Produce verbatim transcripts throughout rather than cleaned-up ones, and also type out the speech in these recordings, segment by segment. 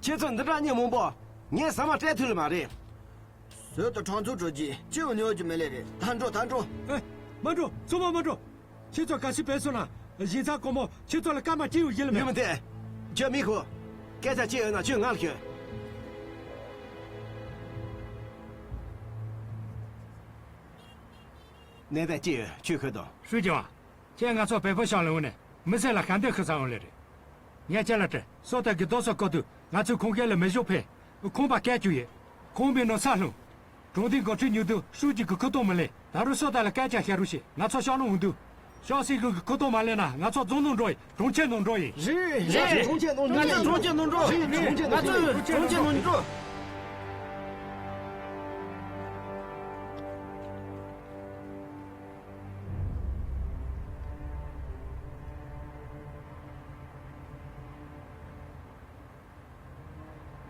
ཁྱེད་ཚོ་འདི་འདྲ་མི་མང་པོ་ངས་ཟ་མ་སྤྲད་ཐུབ་ལེ་མ་རེད། ཟོས་དང་ཁྲག་འཚོང་འགྲོ་རྒྱུ་ཅི་ཡང་ཉོ་རྒྱུ་མི་ལེ་རེད། ད་འགྲོ་ད་འགྲོ། ཨེ། མ་འགྲོ། ཚང་མ་མ་འགྲོ། ཁྱེད་ཚོ་གལ་སྲིད་ཕེབས་སོང་ན་བཞིན་ཚང་གོང་མོ་ཁྱེད་ཚོ་ལ་སྐར་མ་གཅིག་ཡང་བཞེས་ལེ་མེད། ཡོད་མི་འདུག་ཁྱོད་མི་ཁོ། སྐད་ཆ་ཅི་ཡོད་ན་ཁྱོད་ང་ལ་ཤོད། གནས་སྟངས་ཅི་ཡོད་ཁྱོད་ཤོད་དང་། ཧྲུའུ་ཅི་ཝང་། ཁྱེད་ང་ཚོ་བལ་པོ་ཤང་ལ་འོང་ནས་མི་སེར་ལ་ཤ་འདོད་ཁུར་ཚར་འོང་ལེ་རེད། ངས་ཁྱེད་ལ་དྲི། སོ་ཏ་གི་རྡོ་སོ་བཀོད་དུས་ང་ཚོས་ཁོང་གི་ལ་མེ་ཤོག་འཕེན། ཁང་པ་བཀལ་བཅུག་ཡོད། ཁང་པའི་ནང་ས་ལྷུང་། གྲོང་སྡེའི་འགོ་ཁྲིད་ཉོ་དུས་ཧྲུའུ་ཅི་གི་ཁུ་ཏོག་མི་ལེན། ད་རུང་སོ་ཏ་ལ་སྐད་ཆ་བཤད་རོགས་བྱེད། ང་ཚོ་ཤང་ལ་འོང་དུས། ཤང་སྲིད་གཞུང་གི་ཁུ་ཏོག་མ་ལེན་ན་ང་ཚོ་རྫོང་ནང་འགྲོ་ཡིན། གྲོང་ཁྱེར་ནང་འགྲོ་ཡིན། རེད་རེད། གྲོང་ཁྱེར་ནང་འགྲོ་ཡིན། གྲོང་ཁྱེར་ནང་འགྲོ། རེད་རེད། ང་ཚོ་གྲོང་ཁྱེར་ནང་འགྲོ།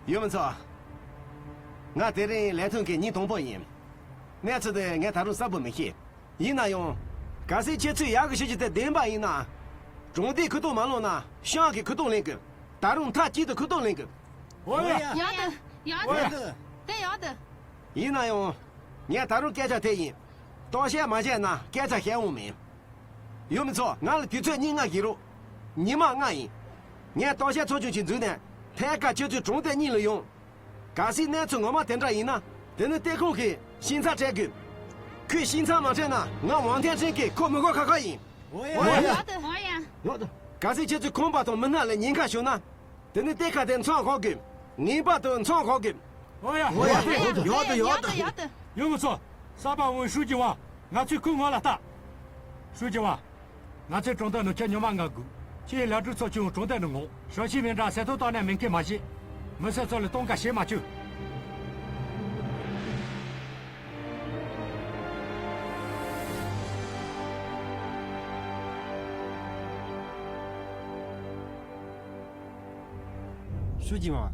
ཡུམ་ཚོ། ང་དེ་རིང་ལས་ཐོན་གྱི་ཉིན་དང་པོ་ཡིན། གནས་ཚུལ་དེ་ངས་ད་རུང་གསལ་པོ་མི་ཤེས། ཡིན་ན་ཡང་། གལ་སྲིད་ཁྱེད་ཚོས་ཡག་གི་ཤོད་རྒྱུ་དེ་བདེན་པ་ཡིན་ན། གྲོང་སྡེའི་ཁུ་ཏོག་མ་ལོན་ན་ཤང་གི་ཁུ་ཏོག་ལེན་དགོས། ད་རུང་མཐའ་གཅིག་ཏུ་ཁུ་ཏོག་ལེན་དགོས། འོ་ཡ། ཡག་འདུག་ཡག་འོ་ཡ། འདུག་དེ་ཡག་འདུག་ཡིན་ན་ཡང་། ངས་ད་རུང་སྐད་ཆ་དེ་ཡིན། སྟོང་བཤད་མ་བཤད་ན་སྐད་ཆ་བཤད་འོང་མེད། ཡུམ་ཚོ། ང་ལ་དུས་ཚོད་གཉིས་ལྔ་བཞག་རོགས། ཉི་མ་ལྔ་ཡིན། ངས་སྟོང་བཤད་ཚོགས་ཆུང་ཞིག་འཛུལ་ནས་ཐད་ཀར་ཁྱེད་ཚོའི་གྲོང་སྡེ་གཉིས་ལ་ཡོང་། གལ་སྲིད་གནས་ཚུལ་ངོ་མ་དེ་འདྲ་ཡིན་ན། དེ་ནི་ཏེ་ཁོང་གིས་ཤིང་ཚང་སྤྲད་དགོས། ཁོས་ཤིང་ཚང་མ་སྤྲད་ན་ང་ཝང་ཐན་ཧྲིན་གྱིས་ཁོ་མི་དགོས་ཁ་ཁ་ཡིན། འོ་ཡ། འོ་ཡ། ཡག་འདུག་འོ་ཡ། ཡག་འདུག་གལ་སྲིད་ཁྱེད་ཚོས་ཁང་པ་དང་མི་སྣ་ལ་ཉེན་ཁ་བྱུང་ན། དེ་ནི་ཏེ་ཁ་དེ་མཚོན་དགོས་ཀྱི། ངེས་པར་དུ་མཚོན་དགོས་ཀྱི། འོ་ཡ། འོ་ཡ། ཡག་འདུག་ཡག་འདུག་ཡག་འདུག་ཡག་འདུག་ཡག་འདུག་ཡུམ་ཚོ། གསར་པ་འོང་ཧྲུའུ་ཅི་ཝང་། ང་ཚོའི་ཁུར་ངོ་ལ་ལྟ། ཧྲུའུ་ཅི་ཝང་། ང་ཚོའི་གྲོང་སྡེ་ནང་ཁྱེད་ཉི་མ་ལྔ་སྒུག་ཁྱེད་ལས་སྒྲུབ་ཚོགས་ཆུང་གྲོང་སྡེ་ནང་ངོ་། ཞོ་ཤི་མི་འདྲ་ཟས་ཐོ་བཏང་ནས་མི་མཁས་མ་བྱེད། མི་སེར་ཚོ་ལ་གཏོང་ཁ་བྱེད་མ་བཅུག་ཧྲུའུ་ཅི་ཝང་།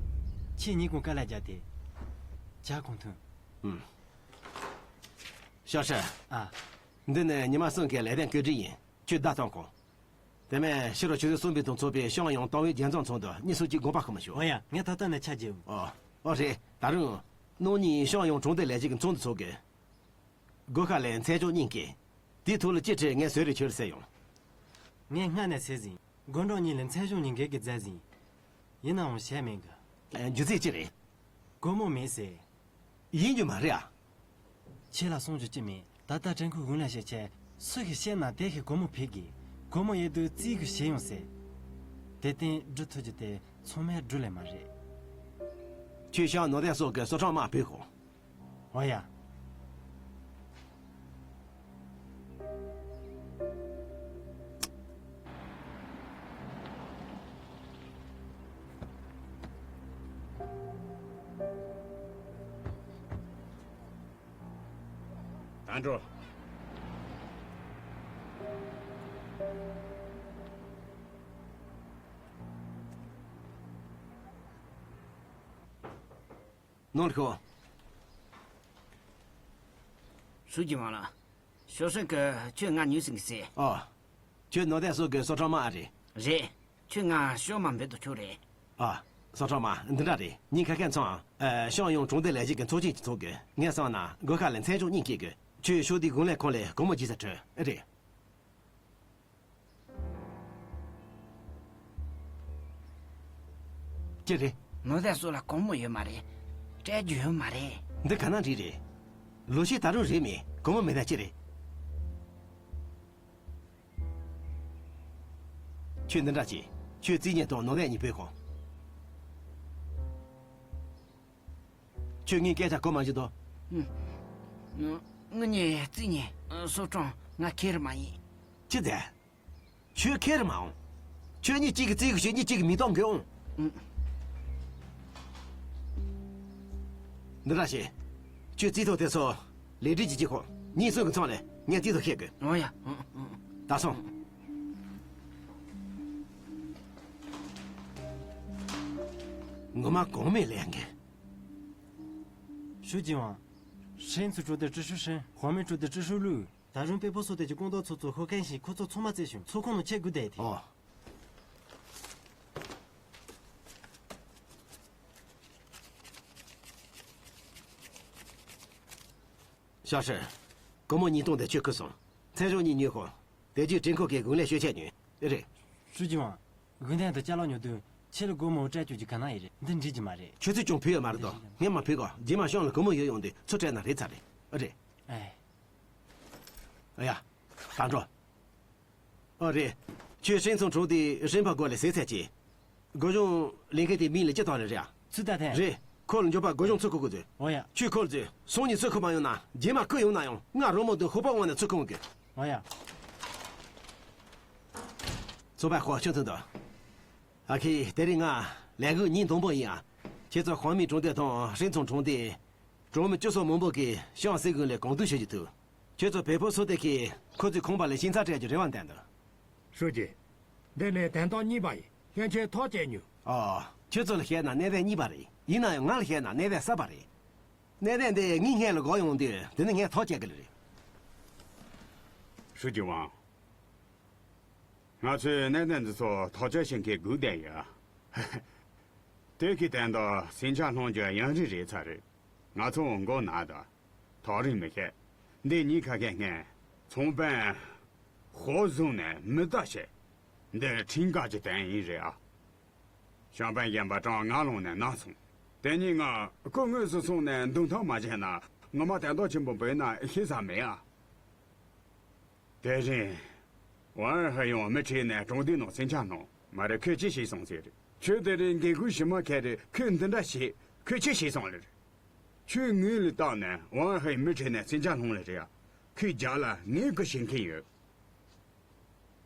ཁྱེད་ཉིན་གུང་དཀའ་ལས་བརྒྱབ་སྟེ། ཇ་གང་འཐུང་། ཨུམ། ཤོག་ཤ། ཨ། འདི་ནི་ཉི་མ་གསུམ་གྱི་ལས་དོན་བཀོད་སྒྲིག་ཡིན། ཁྱོད་བདག་གཏོང་དགོས། དེ་མིན་ཕྱི་དྲོ་ཆུ་ཚོད་གསུམ་པའི་ཐོག་ཚོགས་པའི་ཤང་ཡོང་ཏང་ཝེ་རྒྱལ་འཛོམས་ཚོགས་འདུ་གཉིས་སུ་གཅིག་དགོངས་པ་ཁོ་མ་ཞུ། འོ་ཡ། ངས་ད་ལྟ་ནས་ཆ་རྒྱུ། ཨོ། ཨོ་རེད། ད་རུང་། ནང་ཉིན་ཤང་ཡོང་གྲོང་སྡེ་ལས་བྱེད་ཀྱི་ཚོགས་འདུ་ཚོགས་དགོས། སྒོ་ཁ་ལ་མཚན་ལྗོངས་གཉིས་ཀྱིས། དེའི་ཐོག་ལ་ཅི་དྲིས་ངས་བཟོད་རེ་ཆོད་ཟེར་ཡོང་། ངས་སྔ་ནས་ཟེར་ཟིན། དགོན་གྲོང་གཉིས་ལ་མཚན་གཞུང་གཉིས་འགལ་གྱི་མཛད་ཟིན། ཡིན་ནའང་བྱས་མེད་གི། ཨ། རྒྱུ་མཚན་ཅི་རེད། སྒོར་མོ་མེད་ཟེར། ཡིན་རྒྱུ་མ་རེད་ཨ། ཁྱེད་ལ་གསུང་རྒྱུ་ཅི་མེད། ད་ལྟ་ཀྲན་ཁུ་གུང་ལ་བཤད་ཆེ། སུ་ཞིག་བཤད་ན་དེ་ཞིག་སྒོར་མོ་ཕུད་གི། སྒོར་མོ་ཡོད་དུས་རྩིས་ཞིག་བྱེད་ཡོང་ཟེར། དེ་སྟེང་འགྲུལ་ཐུབ་རྒྱུ་དེ་ཚང་མས་འགྲུལ་ལེ་མ་རེད། ཁྱོད་ཤང་ནོར་དན་སོགས་ཀྱི་སོ་ཁྲང་མ་བུད་ཤོག་འོ་ཡ། ད་འགྲོ། ནོར་ཤོག་ཧྲུའུ་ཅི་ཝང་ལགས། ཞའོ་ཧྲན་གྱིས་ཁྱོད་ང་ཉོས་ཟིན་གི་ཟེར། ཨོ། ཁྱོད་ནོར་དན་སོགས་ཀྱི་སོ་ཁྲང་མ་ཨ་རེད། རེད། ཁྱོད་ང་ཤོག་མ་འབུལ་དུ་ཁྱོད་རེད། ཨ། སོ་ཁྲང་མ་འདི་འདྲ་རེད། ཉིན་ཁ་ཁན་ཚང་། ཨ། ཤང་ཡོང་གྲོང་སྡེ་ལས་བྱེད་ཀྱི་ཚོགས་ཆེན་ཅིག་ཚོགས་དགོས། ངས་བསམ་ན་སྒོ་ཁ་ལ་མཚན་ལྗོངས་གཉིས་སྐྱེལ་དགོས། ཁྱོད་ཤོག་དེའི་གུང་ལས་ཁང་ལས་སྒོར་མོ་བརྒྱ་ཙམ་སྤྲོད་ཨེ་རེད། ཅི་རེད། ནོར་དན་སོགས་ལ་སྒོར་མོ་ཡོད་མ་རེད། སྤྲད་རྒྱུ་ཡོད་མ་རེད། འདི་ག་ན་འགྲིག་རེད། ལོ་ཤས་ད་རུང་རེད་མེད་སྒོར་མོ་མེད་ན་ཅི་རེད། ཁྱོད་འདི་འདྲ་བྱེད། ཁྱོད་རྩིས་ཉེས་དང་ནོར་དན་གཉིས་ཕུད་ཁོ། ཁྱོད་ངའི་སྐད་ཆ་གོ་མ་བྱེད་དོ། ཨུམ། ང་གཉིས་རྩིས་ཉེས་སོ་ཁྲང་ང་ཁེར་མ་ཡིན། ཅི་ཟེར། ཁྱོད་ཁེར་མ་འོང་། ཁྱོད་གཉིས་གཅིག་གིས་རྩིས་དགོས་ཤེས་གཉིས་གཅིག་གིས་མི་གཏོང་དགོས་འོང་། ཨུམ། འདི་འདྲ་བྱེད། ཁྱོད་རྩིས་ཐོ་དེ་ཚོ་ལེགས་སྒྲིག་ཅིག་བྱེད་ཁོ། ཉིན་གསུམ་གྱི་མཚམས་ལ་ངས་རྩིས་ཐོ་བཤད་དགོས། འོ་ཡ། ད་སོང་། ངོ་མ་གོང་མའི་ལས་འགན། ཧྲུའུ་ཅི་ཝང་། ཧྲེང་ཙུའུ་ཀྲོའུ་ཏེ་ཀྲི་ཧྲུའུ་ཧྲེང་། ཧོ་མི་ཀྲོའུ་ཏེ་ཀྲི་ཧྲུའུ་ལུའུ། ད་རུང་པེ་པོ་སོ་ཏེ་གྱི་ཀོང་ཏོ་ཚོགས་གཙོ་ཧོ་ཁན་ཞིག་ཁོ་ཚོ་ཚང་མ་བཙལ་བྱུང་། ཚོགས་ཁང་ནང་ཁྱེད་སྒུག་བསྡད་དེ། ཨོ། ཞའོ་ཧྲི། སྒོར་མོ་ཉིས་སྟོང་དེ་ཁྱོད་ཁུར་སོང་། མཚན་གཞུང་གཉིས་ཉོས་ཤོག་དེ་རྗེས་ཀྲིན་ཁོ་གིས་གུང་ལས་ཤོད་ཆས་ཉོས། ཨེ་རེད། ཧྲུའུ་ཅི་ཝང་། དགུན་གཏན་དུ་ཅ་ལག་ཉོ་དུས་ཁྱེད་ལ་སྒོར་མོ་སྤྲད་བཅུག་རྒྱུ་ག་ན་ཡི་རེད། འདི་འགྲིག་གི་མ་རེད། ཁྱོད་ཚོས་ཀྱང་ཕུལ་ཡོད་མ་རེད་དོ། ངས་མ་ཕུལ་གོ། རྗེས་མ་ཤང་ལ་སྒོར་མོ་ཡོད་ཡོང་དུས་ཚུར་སྤྲད་ན་རེད་ཚར་རེད། ཨེ་རེད། ཨེ། ཨ་ཡ། ད་འགྲོ། ཨོ་རེད། ཁྱོད་ཧྲིན་ཚང་གྲོང་སྡེའི་རིམ་པ་སྒོ་ལ་ཟས་ཚད་ཀྱིས། སྒོ་གཞུང་ལས་འགན་དེ་མིང་ལ་ཅི་བཏགས་རེད་རེད་ཨ། ཚུལ་ལྟ་ཐལ། རེད། ཁོ་ལ་མགྱོགས་པ་སྒོ་གཞུང་ཚུར་ཁུར་དགོས་ཚུལ། ཨོ་ཡ། ཁྱོད་ཁོ་ལ་ཚུལ་སང་ཉིན་ཚུར་ཁུར་མ་ཡོང་ན་རྗེས་མ་ཁུར་ཡོང་ན་ཡང་ང་རོ་མོ་དུ་ཧུ་པ་དབང་ནས་ཚུར་ཁུར་འོང་གི། ཨོ་ཡ། ཚོགས་པ་ཁོ་ཁྱོད་ཚོ་འདུག་ཨ་ཁི་དེ་རིང་ང་ལས་འགུལ་ཉིན་དང་པོ་ཡིན་ཨ། ཁྱེད་ཚོ་ཁང་མིག་གྲོང་སྡེ་དང་ཧྲིན་ཚང་གྲོང་སྡེ། གྲོང་མི་བཅུ་སོ་མང་པོ་གིས་ཤང་སྲིད་གཞུང་ལ་གང་ཐུབ་ཞུ་རྒྱུ་ཐུག་ཁྱོད་ཚོ་བལ་པོ་སོ་ཏེ་གིས་ཁོ་ཚོའི་ཁང་པ་ལ་ཤིང་ཚ་སྤྲད་རྒྱུ་རེ་བ་བསྟན་འདུག་ཧྲུའུ་ཅི། འདི་ནི་དོན་དག་གཉིས་པ་ཡིན། སྔོན་ཆད་ཐག་བཅད་མྱོང་། ཨོ། ཁྱོད་ཚོ་ལ་བཤད་ན་གནད་དོན་གཉིས་པ་རེད། ཡིན་ན་ཡང་ང་ལ་བཤད་ན་གནད་དོན་གསར་པ་རེད། གནད་དོན་འདི་ངའི་སྔོན་ལ་འགོ་ཡོང་དུས་འདི་ནི་ངས་ཐག་བཅད་གི་རེད། ཧྲུའུ་ཅི་ཝང་། ང་ཚོས་གནད་དོན་འདི་ཚོ་ཐག་གཅོད་བྱེད་མཁན་སྒུག་བསྡད་ཡོད། དེ་གི་དོན་དག་ཟིང་ཆ་སློང་རྒྱུ་ཡུན་རིང་རེད་ཚར་རེད། ང་ཚོ་མགོ་ན་ད། ཐག་རིང་མི་ཤེས། འདི་གཉིས་ཁ་ཤས་ངས་ཚོང་དཔོན་ཧོ་བཟུང་ནས་མི་ལྟ་བྱེད། འདི་ཁྲིམས་འགལ་གྱི་དོན་ཡིན་རེད་ཨ། ཤང་དཔོན་གཞན་པ་གྲངས་ང་ལོང་ནས་ན་སོང་། དེ་ཉིན་ང་ཁོ་དངོས་སུ་སོང་ནས་འདུམ་ཐབས་མ་བྱས་ན་ངོ་མ་དོན་དག་ཆེན་པོ་འབུད་ན་ཤེས་ས་མེད་ཨ། དེ་རིང་ཝང་ཧེ་ཡང་མི་ཁྲིད་ནས་གྲོང་སྡེའི་ནང་ཟིང་ཆ་སློང་། མ་རེད། ཁོས་ཅི་ཞིག་སོང་ཟེར་རེད། ཁྱོད་དེ་རིང་འགན་ཁུར་ཞུ་མ་ཁད་རེད། ཁོས་འདི་འདྲ་བྱེད། ཁོས་ཅི་ཞིག་སོང་ལེ་རེད། ཁྱོད་ངོས་ལ་བལྟས་ནས་ཝང་ཧེ་མི་ཁྲིད་ནས་ཟིང་ཆ་སློང་ལེ་རེད་ཨ། ཁོའི་རྒྱབ་ལ་ངས་སྐུ་ཞིག་མཁན་ཡོད།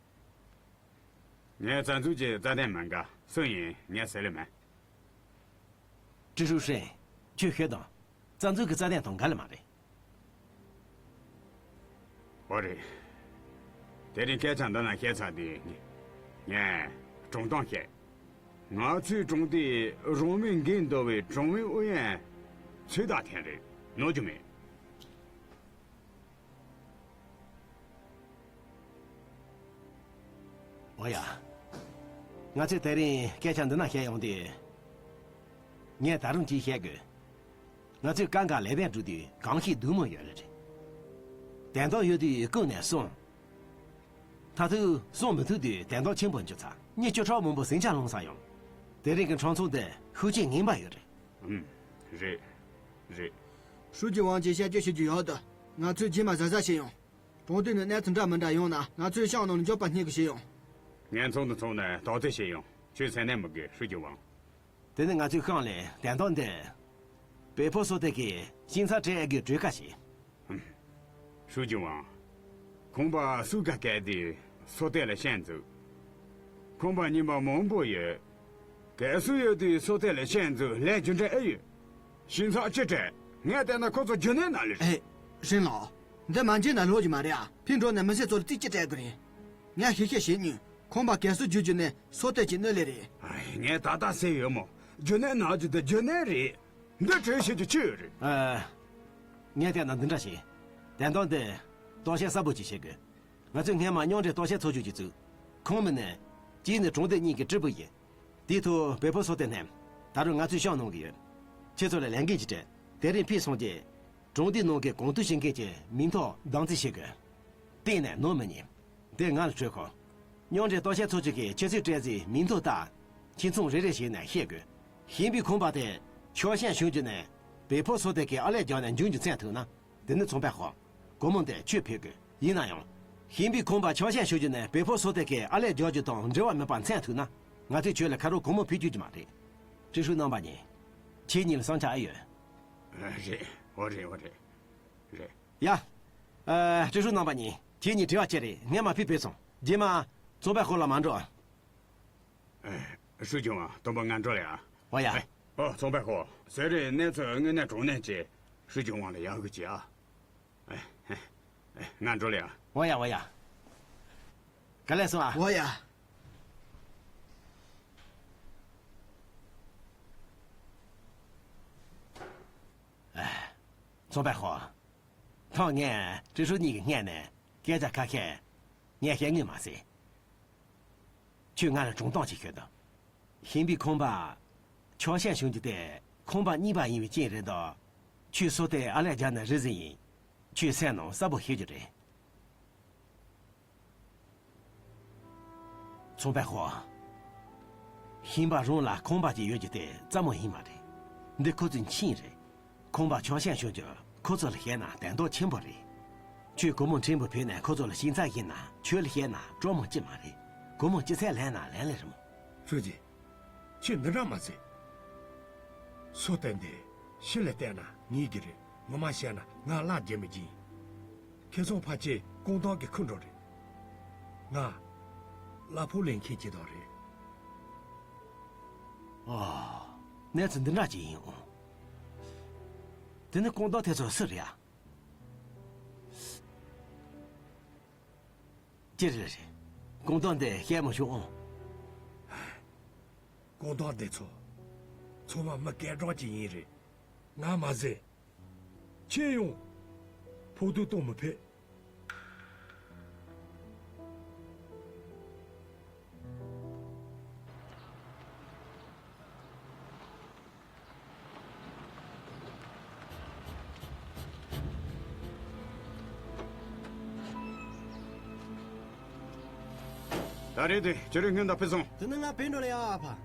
ངས་རྩ་འཛུགས་ཀྱི་རྩ་དོན་མི་འགལ། སུ་ཡིན་ངས་ཟེར་ལེ་མེད། ཀྲི་ཧྲུའུ་ཧྲེང་། ཁྱོད་ཤོད་དང་། རྩ་འཛུགས་ཀྱི་རྩ་དོན་དང་འགལ་ལེ་མ་རེད། ཨོ་རེད། དེ་རིང་སྐད་ཆ་འདི་ན་བཤད་ཚར་དུས་ངས་གྲོང་སྟངས་བཤད། ང་ཚོའི་གྲོང་སྡེའི་རང་མོས་འགན་འདོར་བའི་གྲོང་མི་ཨུ་ཡོན་ཚོད་ལྟ་ཐེངས་རེད། ནོར་རྒྱུ་མེད། ཨོ་ཡ། ང་ཚོས་དེ་རིང་སྐད་ཆ་འདི་ན་བཤད་ཡོང་དུས། ངས་ད་རུང་ཅིག་བཤད་དགོས། ང་ཚོས་གང་ག་ལས་དོན་སྒྲུབ་དུས་གང་ཤེས་སྡུག་མོ་ཡོད་ལེ་རེད། དོན་དག་ཡོད་དུས་ཀུན་ནས་གསུངས། མཐར་ཐུག་གསུངས་མི་ཐུབ་དུས་དོན་དག་ཆེན་པོ་འགྱུར་ཚར། མི་བཅུ་ཕྲག་མང་པོ་ཟིང་ཆ་སློང་ས་ཡོང་། དེ་རིང་གི་འཕྲང་ཚོགས་འདི་ཤུགས་རྐྱེན་ངན་པ་ཡོད་རེད། ཨུམ། རེད། རེད། ཧྲུའུ་ཅི་ཝང་གིས་བཤད་རྒྱུ་ཞུ་རྒྱུ་ཡོད་དོ། ང་ཚོས་རྗེས་མ་གཟབ་གཟབ་བྱས་ཡོང་། གྲོང་སྡེ་ནས་གནས་ཚུལ་འདྲ་མི་འདྲ་ཡོང་ན་ང་ཚོས་ཤང་ནང་ལ་མགྱོགས་པ་སྙན་གྱི་ཞུ་ཡོང་། ངས་ཚོགས་འདུ་ཚོགས་ནས་དོགས་ཟོན་བྱས་ཡོང་། ཁྱོད་སེམས་ནད་མི་དགོས་ཧྲུའུ་ཅི་ཝང་། དེ་ནི་ང་ཚོའི་ཤང་ལས་དོན་དག་འདི། བལ་པོ་སོ་ཏེ་གིས་ཤིང་ཚ་སྤྲད་ཡག་གི་གྲོས་ཁ་བྱས། ཧྲུའུ་ཅི་ཝང་། ཁང་པ་སུ་ག་གལ་ཏེ་སོ་ཏེ་ལ་ཤན་འཛུགས། ཁང་པ་རྙིང་པ་མང་པོ་ཡོད། གལ་སྲིད་ཡོད་དུས་སོ་ཏེ་ལ་ཤན་འཛུགས་ལས་རྒྱུ་འབྲས་ཨེ་ཡོད། ཤིང་ཚ་ཅི་སྤྲད། ངས་བལྟས་ན་ཁོ་ཚོ་རྒྱུ་ནོར་ན་ལེ་རེད། ཨེ། ཧྲིན་ལགས། འདི་མ་འཇིགས་ན་ལོག་རྒྱུ་མ་རེད་ཨ། ཕི་འགྲོ་ནས་མི་སེར་ཚོ་ལ་རྩིས་ཅི་སྤྲད་དགོས་རེད། ངས་ཤེས་ཤེས་ཤེས་ཉོན། ཁང་པ་གལ་སྲིད་རྒྱུ་རྒྱུ་ནས་སོ་ཏེ་ཅི་གནོད་ལེ་རེད། ཨ། ངས་ད་ལྟ་ཟེར་ཡོད་མོ། རྒྱུ་ནོར་ན་རྒྱུ་དེ་རྒྱུ་ནོར་རེད། འདི་གྲོས་བྱེད་རྒྱུ་ཅི་ཡོད་རེད། ཨ། ངས་བལྟས་ན་འདི་འདྲ་བྱེད། དོན་དག་འདི་རྟོག་དཔྱད་གསལ་པོ་ཅིག་བྱེད་དགོས། ང་ཚོས་སྔོན་མ་མཉམ་འབྲེལ་རྟོག་དཔྱད་ཚོགས་ཆུང་ཅིག་བཙུགས། ཁོང་མི་ནི་གཅིག་ནི་གྲོང་སྡེ་གཉིས་ཀྱི་ཀྲི་པུའུ་ཡིན། དེའི་ཐོག་བལ་པོ་སོ་ཏེ་མནན། ད་རུང་ང་ཚོས་ཤང་གནང་གི་ཡོད། ཁྱེད་ཚོ་ལ་ལས་འགན་ཅིག་སྤྲད། དེ་རིང་ཕུད་སོང་རྗེས། གྲོང་སྡེའི་ནང་གི་གོང་ཐུག་བྱེད་མཁན་གྱི་མིང་ཐོ་བདག་འཛིན་བྱེད་དགོས། གཏན་ནས་ནོར་མི་ཉན། འདི་ང་ལ་སྤྲོད་ཁོ། མཉམ་འབྲེལ་རྟོག་དཔྱད་ཚོགས་ཆུང་གིས་ཁྱེད་ཚོས་སྤྲད་རྩིས་མིང་ཐོ་ལྟ། ཁྱིམ་ཚང་རེ་རེ་བཞིན་ནས་བཤད་དགོས། ཤིང་པའི་ཁང་པ་དེ་ཆོག་མཆན་ཞུ་རྒྱུ་ནས་བལ་པོ་སོ་ཏེ་གིས་ཨར་ལས་རྒྱག་ནས་འཇུག་རྒྱུ་མཚོན་ཐུབ་ན། དེ་ནི་ཚོང་པ་ཧོ། སྒོར་མོ་འདི་ཁྱོད་ཕུལ་དགོས། ཡིན་ན་ཡང་། ཤིང་པའི་ཁང་པ་ཆོག་མཆན་ཞུ་རྒྱུ་ནས་བལ་པོ་སོ་ཏེ་གིས་ཨར་ལས་རྒྱག་རྒྱུ་དང་འབྲེལ་བ་མེད་པ་མཚོན་ཐུབ་ན། ང་ཚོས་ཁྱོད་ལ་ཁ་རོག་སྒོར་མོ་ཕུལ་རྒྱུ་ཅིག་མ་རེད། ཀྲི་ཧྲུའུ་རྣམ་པ་གཉིས། ཁྱེད་གཉིས་ལ་བསམ་འཆར་ཨེ་ཡོད། རེད། འོ་རེད། འོ་རེད། རེད། ཡ། ཨ། ཀྲི་ཧྲུའུ་རྣམ་པ་གཉིས། ཁྱེད་གཉིས་དྲི་བ་ཅི་རེད། སྔོན་མ་ཕུད་ཕུད་སོང་། རྗེས་མ་ཚོང་པ་ཧོ་ལ་མ་འགྲོ། ཨེ། ཧྲུའུ་ཅི་ཝང་། དུམ་བུ་ང་འགྲོ་ལེ་ཨ། འོ་ཡ། ཨེ། ཨོ། ཚོང་པ་ཧོ། ཟེར་རེ་གནས་ཚུལ་དངོས་གནས་དྲང་གནས་ཀྱི་ཧྲུའུ་ཅི་ཝང་ལ་ཡག་གི་ཅི་ཨ། ཨེ། ཨེ། ཨེ། ང་འགྲོ་ལེ་ཨ། འོ་ཡ། འོ་ཡ། ག་ལེ་སོང་ཨ། འོ་ཡ། ཨེ། ཚོང་པ་ཧོ། ཐོག་ངས་ཀྲི་ཧྲུའུ་གཉིས་ཀྱི་སྔས་ནས་སྐད་ཆ་ཁ་ཤས་ངས་བཤད་ངེས་མ་ཟད། ཁྱོད་ང་ལ་དྲང་གཏམ་ཅིག་ཤོད་དང་། ཤིང་པའི་ཁང་པ་ཆོག་མཆན་ཞུ་རྒྱུ་དེ་ཁང་པ་གཉིས་པ་ཡིན་པའི་རྐྱེན་རེད་དོ། ཁྱོད་སོ་ཏེ་ཨར་ལས་རྒྱག་ནི་རེད་ཟེར་ཡིན། ཁྱོད་སེམས་ནང་གསལ་པོ་ཤེས་ཀྱི་རེད། ཚོང་པ་ཧོ། ཤིང་པ་རང་ལ་ཁང་པ་ཅིག་ཡོད་རྒྱུ་དེ་རྩ་མོ་ཡིན་མ་རེད། འདི་ཁོ་ཚོའི་ཁྱིམ་རེད། ཁང་པ་ཆོག་ཤེས་ཤོད་རྒྱུ་ཁོ་ཚོ་ལ་བཤད་ན་དོན་དག་ཆེན་པོ་རེད། ཁྱོད་སྒོར་མོ་ཕྲན་བུ་ཕུལ་ནས་ཁོ་ཚོ་ལ་ཞིབ་ཚགས་བྱས་ན་ཁྱོད་ལ་བཤད་ན་སྤྲོ་མོ་ཅི་མ་རེད། སྒོར་མོ་ཅི་ཚད་ལེན་ན་ལེན་ལེ་རེད་མོ། ཧྲུའུ་ཅི། ཁྱོད་འདི་འདྲ་མ་ཟེར། སོ་བསྟན་ཏེ། ཕྱི་ལ་བལྟས་ན་ངེས་ཀྱི་རེད། ངོ་མ་བཤད་ན་ང་གླ་རྒྱག་མི་གྱིས། ཁེ་བཟང་ཕལ་ཆེར་ཀོང་ཏོང་གི་ཁུར་འགྲོ་རེད། ང་གླ་ཕོགས་ལེན་མཁན་གྱི་དོན་རེད། ཨོ། གནས་ཚུལ་འདི་འདྲ་ཅིག་ཡིན་འོང་། དེ་ནི་ཀོང་ཏོང་དེ་ཚོ་སུ་རེད་ཨ། ཅི་རེད་རེད། ཀོང་ཏོང་འདི་བཤད་མ་བྱུང་ཨང་། ཀོང་ཏོང་འདི་ཚོ། ཚང་མ་མི་སྐད་གྲགས་ཅིག་ཡིན་རེད། ང་མ་ཟད། ཁྱེད་ཡང་ཕོག་ཐུག་གཏོང་མི་ཕོད། ད་རེས་དེ་ཁྱོད་རང་སྔོན་དང་ཕུད་སོང་། དེ་ནི་ང་བོད་འགྲོ་ལ་ཡ་ཨ་ཕ།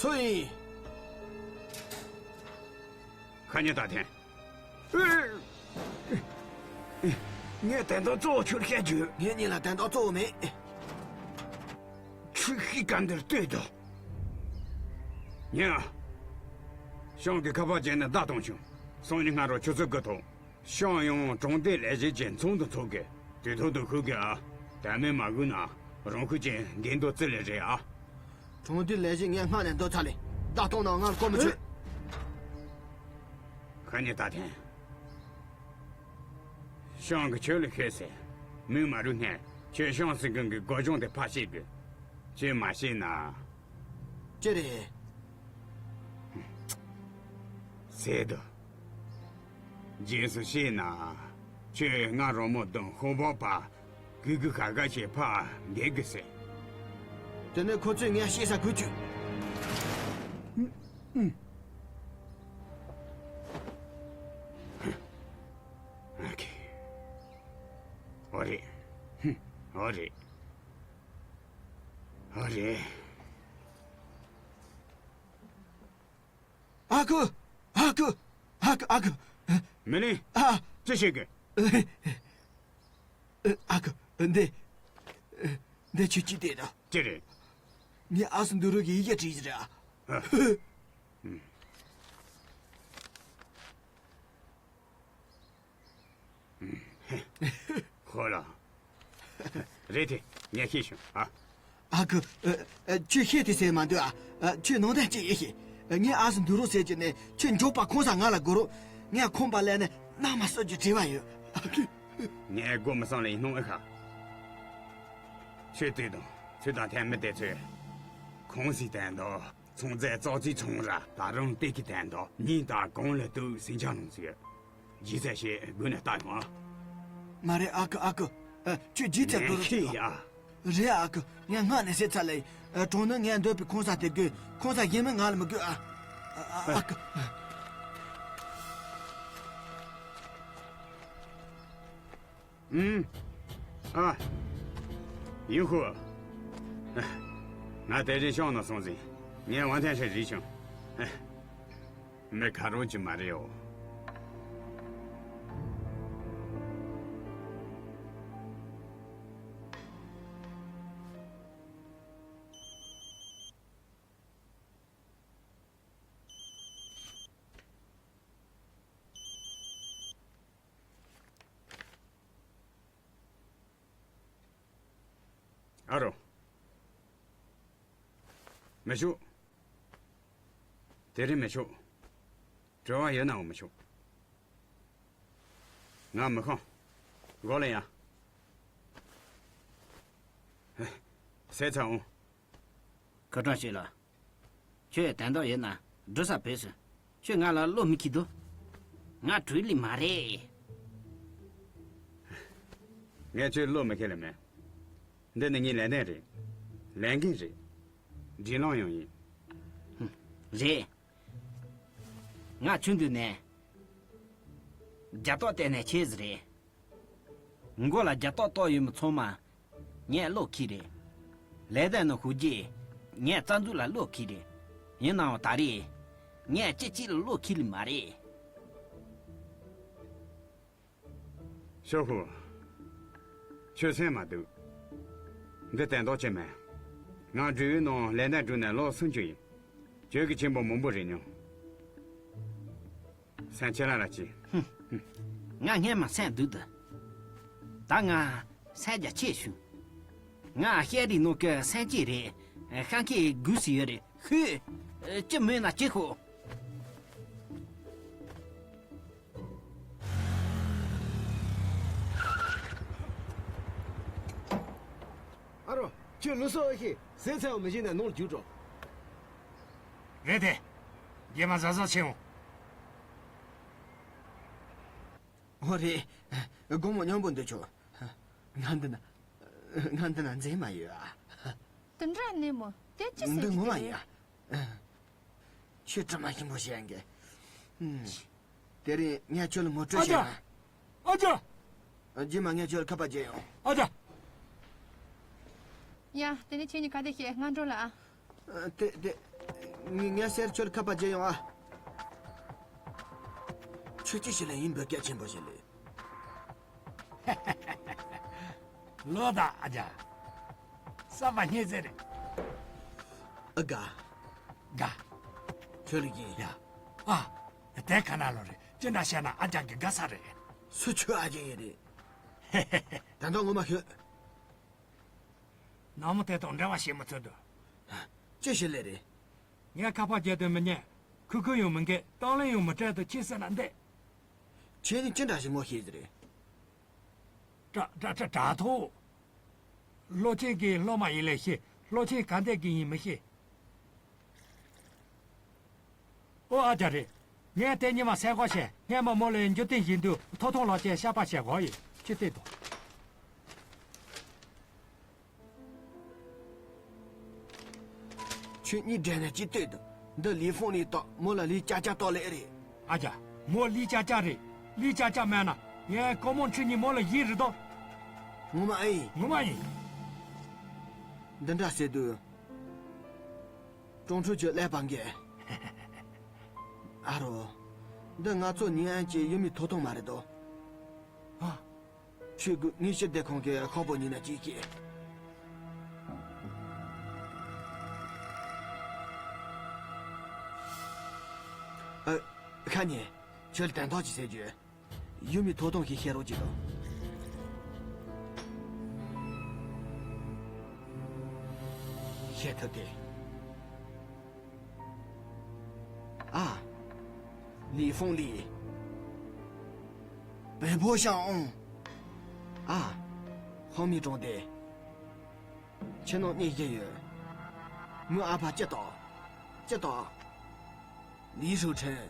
སུ་ཡིན། ཁ་ཉེ་ད་ཐེན། ངས་དོན་དག་གཙོ་བོ་ཁྱོད་བཤད་རྒྱུ། ངེད་གཉིས་ལ་དོན་དག་གཙོ་བོ་མེད། ཁྱོད་ཤི་ག་འདིར་ལྟོས་དང་། ཉན། ཤང་གི་ཁ་པར་བརྒྱབ་ནས་བརྡ་བཏང་བྱུང་། སང་ཉིན་སྔ་དྲོ་ཆུ་ཚོད་དགུ་ཐོག་ཤང་ཡོང་དྲང་བདེན་ལས་བྱེད་ཀྱི་ཚོགས་འདུ་འཚོགས་དགོས། དུས་ཐོག་ཏུ་ཤོད་དགོས་ཨ། དེ་མིན་མ་དགོས་ན་རང་ཤུགས་ཀྱིས་འགན་དུ་བརྩི་ལེ་རེད་ཨ། དྲང་བདེན་ལས་བྱེད་ངས་སྔ་ནས་འདོད་ཚར་ལེ། བརྡ་གཏོང་ན་ང་ལ་གོ་མི་ཆོད། ཁ་ཉེ་ད་ཐེན། ཤང་གི་ཁྱོད་ལ་ཤོད་ཟེར། མུན་མ་རུ་སྔས་ཁྱོད་ཤང་སྲིད་གང་གི་སྒོ་སྦྱོང་དེ་ཕར་བཤད་དགོས། ཁྱོད་མ་བཤད་ན། ཅི་རེད། ཟེར་དུ། རྗེས་སུ་བཤད་ན། ཁྱོད་ང་རོ་མོ་དང་ཤོང་བོ་པ། གུ་གུ་ག་ག་ཞེས་ཕར་འགེལ་དགོས་ཟེར། དེ་ནས་ཁོ་ཚོས་ངས་བཤད་ས་གུ་བཅུག་ཨ་ཁེ། ཨོ་རེད། ཧུམ། ཨོ་རེད། ཨོ་རེད། ཨ་ཁུ། ཨ་ཁུ། ཨ་ཁུ། ཨ་ཁུ། མི་ལི། ཨ། ཅི་བྱེད་གི། ཨ་ཁུ། འདི། འདི་ཁྱོད་ཀྱིས་བལྟས་དང་། ཅི་རེད། ངས་ཨ་སུ་འདུ་རུ་གི་ཡི་གེ་བྲིས་རེད་ཨ། ཨ། ཧོ་ལ། རེད་དེ། ངས་ཤེས་བྱུང་ཨ། ཨ་ཁུ། ཨ། ཨ། ཁྱོད་ཤེས་དེ་ཟེར་མ་འདུག་ཨ། ཨ། ཁྱོད་ནང་དོན་ཅི་ཡིན་ཤེས། ཨ། ངས་ཨ་སུ་འདུ་རུ་ཟེར་གྱི་ནས་ཁྱོད་མགྱོགས་པ་ཁོང་ས་ང་ལ་སྒོ་རོགས། ངས་ཁོང་པ་ལས་ནས་མནའ་མ་སོད་ཀྱི་དྲི་བ་ཡོད་ཨ་ཁུ། ངས་སྒོ་མི་སང་ལ་ཡིན་སྣང་ཨེ་ཤ། ཁྱོད་ལྟོས་དང་། ཚུལ་དང་ཐལ་མི་དེ་ཚོས། ཁོང་སི་དན་དོ། ཚོང་རྫས་ཙོག་ཙིག་ཚོང་ར་ད་རུང་སྟེགས་ཀྱི་དན་དོ་ཉིན་ལྟར་གང་ལ་ལྟོས་ཟིང་ཆ་ལངས་ཚུལ། ཇི་ཙམ་ཞིག་དགོས་ན་ལྟ་ཡོང་ཨ། མ་རེད་ཨ་ཁུ། ཨ་ཁུ། ཨ། ཁྱོད་ཇི་ཙམ་ངས་དགོས་རུང་ཤེས་ཡ། རེད་ཨ་ཁུ། ངས་སྔ་ནས་ཟེར་ཚར་ལེ། ཨ། གྲོང་ནི་ངས་འདོད་པའི་ཁོང་ས་དེ་དགོས། ཁོང་ས་གཞན་མི་ང་ལ་མི་དགོས་ཨ། ཨ། ཨ་ཁུ། ཨུམ། ཨ། ཡུ་ཧུ། ང་དེ་རིང་ཤང་ནང་སོང་ཟིན། ངས་ཝང་ཐན་ཧྲེ་རིག་བྱུང་། མི་ཁ་རོག་ཅིག་མ་རེད་འོ། ཨ་རོ། མི་ཤོག་དེ་རིང་མི་ཤོག་དྲི་བ་ཡོད་ན་འོ་མི་ཤོག་ང་མི་ཤོང་། གོ་ལ་ཡ། ཟས་ཚར་འོང་། ཁ་གྲངས་ཤིག་ལ། ཁྱོད་དོན་དག་ཡོད་ན་འགྲོ་ས་བོས་སོང་། ཁྱོད་ང་ལ་བློ་མི་འཁེལ་འདུག་ང་བྲོས་ལི་མ་རེད། ངས་ཁྱོད་བློ་མི་འཁེལ་ལ་མེད། འདི་ནི་ངའི་ལས་གནས་རེད། ལས་འགན་རེད། སྒྲིག་ལམ་ཡང་ཡིན། རེད། ང་ཆུང་དུས་ནས་རྒྱ་ཏོག་བལྟས་ནས་ཆེ་ཟིག་རེད། མགོ་ལ་རྒྱ་ཏོག་གཏོགས་ཡོད་མི་ཚང་མ་ངས་བློ་འཁེལ་རེད། ལས་དོན་ནང་ཞུགས་རྗེས་ངས་རྩ་འཛུགས་ལ་བློ་འཁེལ་རེད། ཡིན་ནའང་ད་རེས་ངས་ཅི་གཅིག་ལ་བློ་འཁེལ་ལི་མ་རེད། ཤོག་ཧུ། ཁྱོད་སེམས་མ་སྡུག་འདི་དོན་དག་ཅིག་མིན། ང་འབྲེལ་ཡོད་ནང་ལས་གནས་བསྒྲུབས་ནས་ལོ་སུམ་ཅུ་ཡིན། བྱོས་ཀྱི་ཆེན་པོ་མང་པོ་རེད་མྱོང་། སེམས་ཆེ་ལ་ར་ཅི། ང་སྔན་མ་སེམས་སྡུག་འདུག་ད་ང་སེམས་རྒྱ་ཆེ་བྱུང་། ང་ཤེས་རིག་ནང་གི་སེམས་ཅན་རེད། ཤ་མཁས་དགུ་སུ་ཡོད་རེད། ཤོད། ཅི་མོས་ན་ཅི་ཤོག་ཨ་རོ། ཁྱོད་ལུས་སྲོག་ཨེ་ཤེས། ཟས་ཚར་བ་མི་བྱེད་ན་ནང་ལ་རྒྱུགས་འགྲོ། རེད་དེ། རྗེས་མ་གཟབ་གཟབ་བྱེད་འོང་། ཨོ་རེད། དགོང་མོ་སྙོམས་པོ་འདུག་ཆོག་ང་འདི་ན། ང་འདི་ན་འཛེམ་མ་ཡོད་ཨ། དེ་འདྲ་ནི་མོ། དེ་ཅི་ཟེར་འདི་ངོ་མ་ཡིན་ཨ། ཁྱོད་དྲི་མ་ཞིམ་པོ་བཤད་གི། དེ་རིང་ངས་ཁྱོད་ལ་ངོ་སྤྲོད་བྱས་ན། ཨ་ཅག་ཨ་ཅག་རྗེས་མ་ངས་ཁྱོད་ལ་ཁ་པར་བརྒྱབ་ཡོང་། ཨ་ཅག་ཡ། དེ་ནས་ཁྱེད་གཉིས་ག་འདྲ་བྱེད། ང་འགྲོ་ལ་ཨ། དེ་དེ། ངས་ངས་ཟེར་ཁྱོད་ལ་ཁ་པར་བརྒྱབ་ཡོང་ཨ། ཁྱོད་ཅི་ཞིག་ལ་ཡིན་འབོད་སྐད་ཆེན་པོ་ཞིག་ལས། ལོ་དང་ཨ་ཅག་བསམ་པ་སྙེད་ཟེར་རེད། ཨ་དགའ། དགའ། ཁྱོད་ལ་ཡིན། ཡ། ཨ། དེ་ག་ན་ལོ་རེད། ཅི་འདྲ་བཤད་ན་ཨ་ཅག་གི་དགའ་ས་རེད། སུ་ཁྱོད་ཨ་ཅག་ཡིན་རེད། ད་ལྟ་ངོ་མ་ཤོད། ནག་མོ་དེ་དང་འབྲེལ་བ་བྱེད་མི་ཐུབ་འདུག་ཅི་ཞིག་ལས་རེད། ངས་ཁ་པར་བརྒྱབ་དུས་མི་ཉན། ཁུ་ཁུ་ཡང་མི་འགས། དང་ལེན་ཡང་མི་སྤྲད་དུ་ཁྱེད་ཟེར་ན་འདེད། ཁྱེད་ནི་ཅི་འདྲ་ཞིག་ངོ་ཤེས་ཟེར་རེད། དྲ་དྲ་དྲ་དྲ་ཐོག་སློབ་ཆེན་གྱི་སློབ་མ་ཡིན་ལས་ཤེས། སློབ་ཆེན་ག་འདྲས་ཀྱི་ཡིན་མི་ཤེས། ཨོ་ཨ་ཅག་རེད། ངས་དེ་ཉི་མ་སེམས་ཁུར་བྱས། སྔན་མ་མོ་ལ་འཇུ་བསྟན་བཞིན་དུ་ཐོག་ཐོག་ལགས་ཀྱིས་བཤད་པ་བྱས་གོ་ཡིན། ཅི་སྟེ་དོ། ཁྱོད་གཉིས་འབྲེལ་ནས་ཅི་ལྟོས་དང་། འདི་ལི་ཧྥུང་ལི་ཏོག་མོ་ལ་ལི་ཅག་ཅག་ཏོག་ལེ་རེད། ཨ་ཅག་མོ་ལི་ཅག་ཅག་རེད། ལི་ཅག་ཅག་མེད་ན་ངས་ཀོ་མོ་ཁྲི་གཉིས་མོ་ལ་ཡིན་རེད་དོ། ངོ་མ་ཨེ་ཡིན། ངོ་མ་ཡིན། འདི་འདྲ་ཟེར་དུས། ཀྲུང་ཁྲུ་ཁྱོད་ཀླད་པ་འགས། ཨ་རོ། འདི་ང་ཚོ་ཉིན་ཨན་གྱི་ཡུལ་མི་ཐོབ་ཐང་མ་རེད་དོ། ཨ། ཆུ་དགུ་ངས་ཕྱིར་བདེ་ཁང་གི་ཤོག་བུ་ཉིན་ན་གཅིག་སྐྱེས། ཨ། ཁ་ཉེ། ཁྱོད་ལ་དན་ཐོག་ཅིག་ཟེར་རྒྱུ། ཡུལ་མི་ཐོབ་ཐང་ཞིག་བཤད་རོགས་གྱིས་དང་། བཤད་ཐུབ་དེ། ཨ། ལི་ཧྥུང་ལི། བེ་པོ་ཤང་ཨོང་། ཨ། ཧོ་མི་ཀྲོང་ཏེ། ཁྱེད་རྣམ་གཉིས་ཀྱི་ཡོད། མོའི་ཨ་ཕ་ཅི་ཏོ། ཅི་ཏོ། ལི་ཧྲུའུ་ཁྲེན།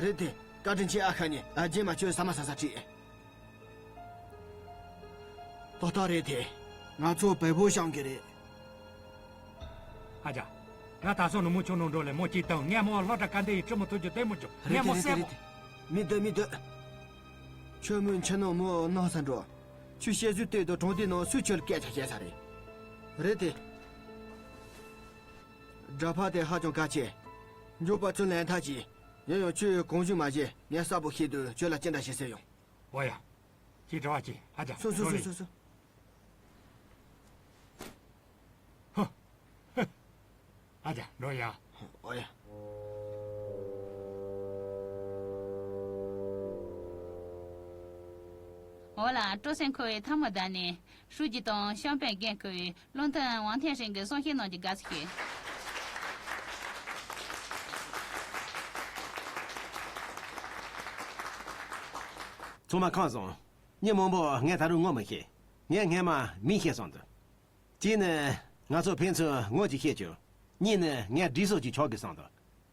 རེད་དེ། བཀའ་དྲིན་ཆེ་ཨ་ཁ་ཉེ། ཨ་རྗེས་མ་ཁྱོད་ཟ་མ་ཟ་ས་ཁྲིད། ཏག་ཏག་རེད་དེ། ང་ཚོ་བལ་པོ་ཤང་གི་རེད། ཨ་ཅག་ང་ད་སོ་ནུ་མོ་ཆུང་ནང་འགྲོ་ལས་མོ་གཅིག་བཏང་། ངས་མོ་སློབ་གྲྭ་ག་འདྲ་ཡིན་ཁྲིད་མོ་ཐུབ་རྒྱུ་བལྟས་མོ་བཅུག་ངས་མོ་གསལ་པོ། མི་འདུག་མི་འདུག་ཁྱོད་མོས་ཁྱེད་ནང་མོ་གནང་ས་འགྲོ། ཁྱོད་བཤད་སྲོལ་ལྟོས་དང་གྲོང་སྡེ་ནང་སུས་ཁྱོད་ལ་སྐད་ཆ་བཤད་ས་རེད། རེད་དེ། སྒྲ་ཕབ་དེ་ཧ་ཅང་གལ་ཆེ། མགྱོགས་པ་ཚུར་ལེན་ཐབས་གྱིས། ཡིན་ཡང་ཁྱོས་གང་བྱུང་མ་བྱེད། ངས་གསལ་པོ་ཤེས་དུས་ཁྱོད་ལ་ཅི་འདྲ་ཞིག་ཟེར་ཡོང་། འོ་ཡ། ཅིག་འདྲི་བ་ཅིག་ཨ་ཅག་སོ་སོ་འགྲོ་སོ་ལེ། སོ་སོ། ཧ། ཧ། ཨ་ཅག་འགྲོ་ཡ། འོ་ཡ། འོ་ལ། སྤྲོ་སེམས་འཁོལ་བའི་ཐལ་མོ་བརྡབས་ནས། ཧྲུའུ་ཅི་དང་ཤང་པའི་འགན་འཁུར་བའི་བློ་མཐུན་ཝང་ཐན་ཧྲིན་གྱིས་གསུང་བཤད་གནང་རྒྱུ་དགའ་བསུ་ཞུ། ཚང་མ་ཁམས་བཟང་། མི་མང་པོ་ངས་ད་རུང་ངོ་མི་ཤེས། ངས་སྔས་མ་མིང་ཤེས་སོང་འདུག་གཅིག་ནི་ང་ཚོ་ཕན་ཚུན་ངོ་ཅིག་ཤེས་བྱུང་། གཉིས་ནི་ངས་སྒྲིག་སྲོལ་ཅིག་ཆགས་དགོས་སོང་འདུག་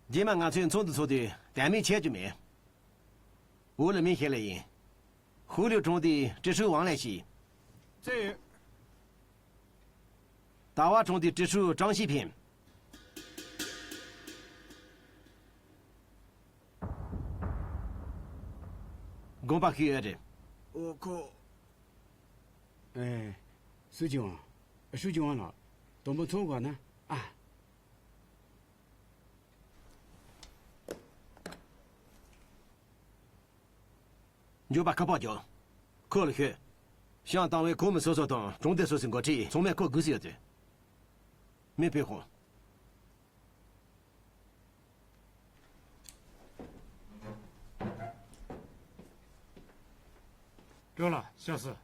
རྗེས་མ་ང་ཚོའི་ཚོགས་འདུ་ཚོགས་དུས་དེ་མིན་བྱེད་རྒྱུ་མེད། འོག་ལ་མིང་ཤེས་ལེ་ཡིན། ཧུའུ་ལུའུ་གྲོང་སྡེའི་ཀྲི་ཧྲུའུ་ཝང་ལེ་ཞིག་རྩེ་ཡོད། ཟླ་བ་གྲོང་སྡེའི་ཀྲི་ཧྲུའུ་ཀྲང་ཞི་ཕིན། དགོངས་པ་ཞུས་ཡོད་རེད། ཨོ་ཁོ། ཨེ། སུ་ཅི་ཝང་། ཧྲུའུ་ཅི་ཝང་ལགས། དུམ་བུ་ཚོང་དགོས་ན། ཨ། མགྱོགས་པ་ཁ་པར་རྒྱོབ། ཁོ་ལ་ཤོད། ཤང་ཏང་ཝེ་ཁོ་མི་སོ་སོ་དང་གྲོང་སྡེ་སོ་སོའི་འགོ་ཁྲིད་ཚང་མས་ཁོ་སྒུག་སྲིད་ཡོད་ཚུལ། མི་ཕེབས་ཤོག་ཀྲོ་ལགས། ཤག་སི།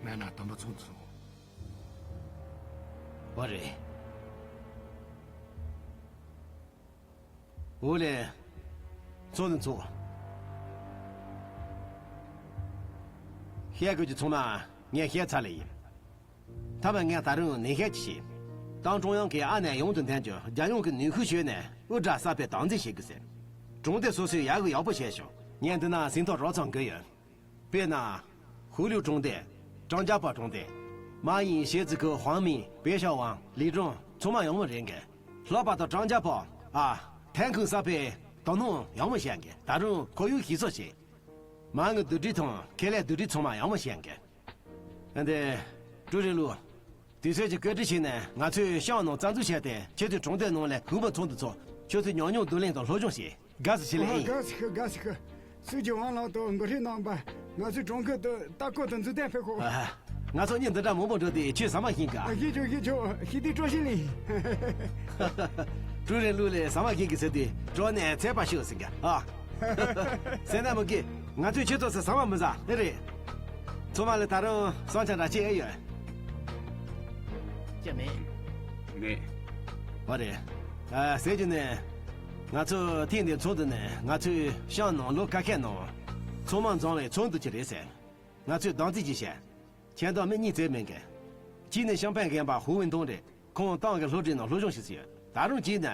མེད་ན་དུམ་བུ་ཚོང་དུ་སོང་། འོ་རེད། འོ་ལེ། ཚོགས་འདུ་ཚོགས། བཤད་དགོས་ཀྱི་ཚང་མ་ངས་བཤད་ཚར་ལེ་ཡིན། མཐའ་མ་ངས་ད་རུང་ནན་བཤད་ཅིག་བྱེད། ཏང་ཀྲུང་དབྱང་གིས་ཨ་ནེ་ཡོང་དུ་འཐེན་རྒྱུ་རྒྱལ་ཡོངས་ཀྱི་ནུས་ཤུགས་བྱས་ནས་དབུ་སྐྲ་གསར་པའི་བདག་འཛིན་བྱེད་དགོས་ཟེར། གྲོང་སྡེ་སོ་སོས་ཡག་གི་ཡག་པོ་བྱས་ཤོག་ངས་འདི་ན་ཟིན་ཐོ་རོབ་ཙམ་འགོད་ཡོད། དཔེར་ན། ཧུའུ་ལུའུ་གྲོང་སྡེ། ཀྲང་ཅཱ་པ་གྲོང་སྡེ། མ་ཡིན་ཞེ་ཙི་ཁུ་ཧུའང་མིན་པེ་ཤ་ཝང་ལི་ཀྲུང་ཚང་མ་ཡོང་བ་རེད་འགའ། ལྷག་པར་དུ་ཀྲང་ཅཱ་པ། ཨ། ཐན་ཁུང་གསར་པའི་དོ་སྣང་ཡོང་བ་བཤད་འགའ། ད་རུང་ཁོར་ཡུག་ཞིག་གསོ་བྱེད། མ་དངུལ་བསྡུ་སྒྲིག་དང་ཁེ་ལས་བསྡུ་སྒྲིག་ཚང་མ་ཡོང་བ་བཤད་འགའ། ཨ་འདི། ཀྲུའུ་རིན་ལུ། དུས་ཚོད་ཀྱི་བཀོད་སྒྲིག་བྱས་ནས་ང་ཚོས་ཤང་ནང་རྩ་འཛུགས་བྱས་ཏེ་ཁྱེད་ཚོའི་གྲོང་སྡེ་ནང་ལ་ཧུའུ་པ་ཚོགས་འདུ་ཚོགས། ཁྱོད་ཚོས་ཉམས་མྱོང་བསྡུ་ལེན་དང་སློབ་སྦྱོང་བྱེད། དགའ་སུ་ཆེ་ལེ། ཨ་ཨེ། དགའ་སུ་ཁུ་དགའ་སུ་ཁུ། སུའུ་ཅི་ཝང་ལགས་དང་འགོ་ཁྲིད་རྣམ་པ་ང་ཚོའི་གྲོང་ཁྱེར་དུ་ལྟ་སྐོར་དུ་མཛུབ་སྟོན་ཕེབས་ཤོག་ཨ། ང་ཚོ་གཉིས་འདི་འདྲ་མང་པོ་འགྲོ་དུས་ཁྱོད་ཟ་མ་ཞིམ་ག་ཨ། ཞིག་ཆོག་ཞིག་ཆོག་ཞིག་དུས་སྤྲོ་ཞིང་ལེན། ཀྲུའུ་རིན་ལུ་ལས་ཟ་མ་ཞིམ་གི་ཟེར་དུས་སྤྲོ་ནས་ཚད་པ་ཤོད་ཟིན་ག་ཨ། སེམས་ནད་མི་དགོས། ང་ཚོས་ཁྱེད་ཚོ་ཟ་ཟ་མ་མི་ཟ་ཨེ་རེད། ཚང་མ་ལ་ད་རུང་བསམ་འཆར་འདྲ་ཅིག་ཨེ་ཡོད། ཅི་མེད། མེད། འོ་རེད། ཨ། ཟེར་རྒྱུ་ནི། ང་ཚོ་ཐེངས་འདིའི་ཚོགས་འདུ་ནི་ང་ཚོའི་ཤང་ནང་ལོ་ཁ་ཤས་ནང་ཚང་མ་འཛོམས་པའི་ཚོགས་འདུ་ཅིག་རེད་ཟེར། ང་ཚོས་བདག་འཛིན་ཅིག་བྱས། ཁྱེད་དང་མི་གཉིས་ཙམ་མིན་གི། གཅིག་ནི་ཤང་པན་རྒན་པ་ཧུའུ་ཝུན་ཏུང་རེད། ཁོང་ཏང་གི་སློབ་གྲྭའི་ནང་སློབ་སྦྱོང་ཞིག་བྱས་ཡོད། ད་རུང་གཅིག་ནི།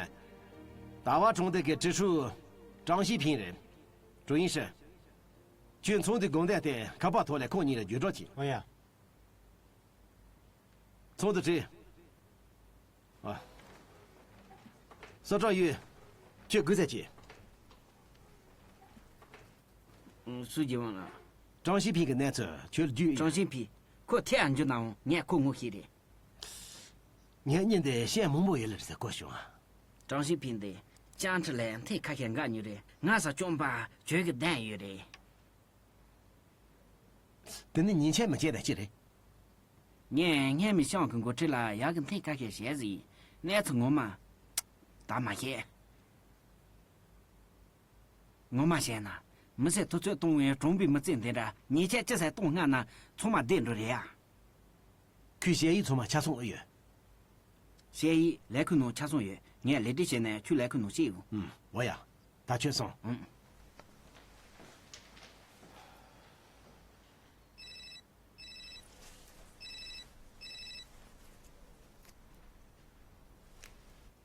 ཟླ་བ་གྲོང་སྡེ་གི་ཀྲི་ཧྲུའུ་ཀྲང་ཞི་ཕིང་རེད། ཀྲུའུ་ཡིན་ཧྲི། ཁྱོད་ཚོགས་འདུའི་དགོངས་དོན་དེ་ཁ་པར་ཐོག་ལས་ཁོང་གཉིས་ལ་བརྗོད་སྒྲོག་གྱིས། ཨོ་ཡ། ཚོགས་འདུ་ཁྲིད། ཨ། སོ་ཀྲང་ཡུས། ཁྱོད་སྒུག་ཚར་གྱིས། སུ་གྱིས་དབང་ལ། ཀྲང་ཞི་ཕིང་གི་གནས་ཚུལ་ཁྱོད་ལ་རྒྱུས་ཡོད། ཀྲང་ཞི་ཕིང་། ཁོ་ཐད་ཨ་འཇུ་ནའང་ངས་ཁོ་ངོ་ཤེས་རེད། ངས་གཉིས་འདི་ཤེས་མང་པོ་ཡོད་ལ་ཟེར་གོ་བྱུང་ཨ། ཀྲང་ཞི་ཕིང་འདི་ཅང་ཁྲི་ལས་འཐེན་ཁ་ཤས་འགའ་ཉོས་རེད། ང་ས་སྐྱོང་པ་ཁྱོད་ཀྱི་གདན་ཡོད་རེད། དེ་ནི་ཉིན་ཆད་མི་བྱེད་ན་ཅི་རེད། ངས་སྔས་མའི་ཤང་གི་འགོ་ཁྲིད་ལ་ཡག་གི་འཐེན་ཁ་ཤས་བྱས་ཟིན། གནས་ཚུལ་ངོ་མ། ད་མ་བཤད། ངོ་མ་བཤད་ན། མི་སེར་དུས་ཚོད་གཏོང་བའི་གྲོང་པའི་མི་ཚེ་འདི་འདྲ་ཉེས་ཆད་ཅི་ཟེར་གཏོང་སྔ་ན་ཚང་མ་བསྡད་འགྲོ་རེད་ཡ། ཁོའི་ཞལ་ཡིག་ཚང་མ་ཆ་ཚང་ཨེ་ཡོད། ཞལ་ཡིག་ལས་ཁུངས་ནང་ཆ་ཚང་ཡོད། ངས་ལེགས་སྒྲིག་བྱས་ནས་ཁྱོད་ལས་ཁུངས་ནང་བསྐྱལ་ཡོང་། ཨུམ། འོ་ཡ། ད་ཁྱོད་སོང་། ཨུམ།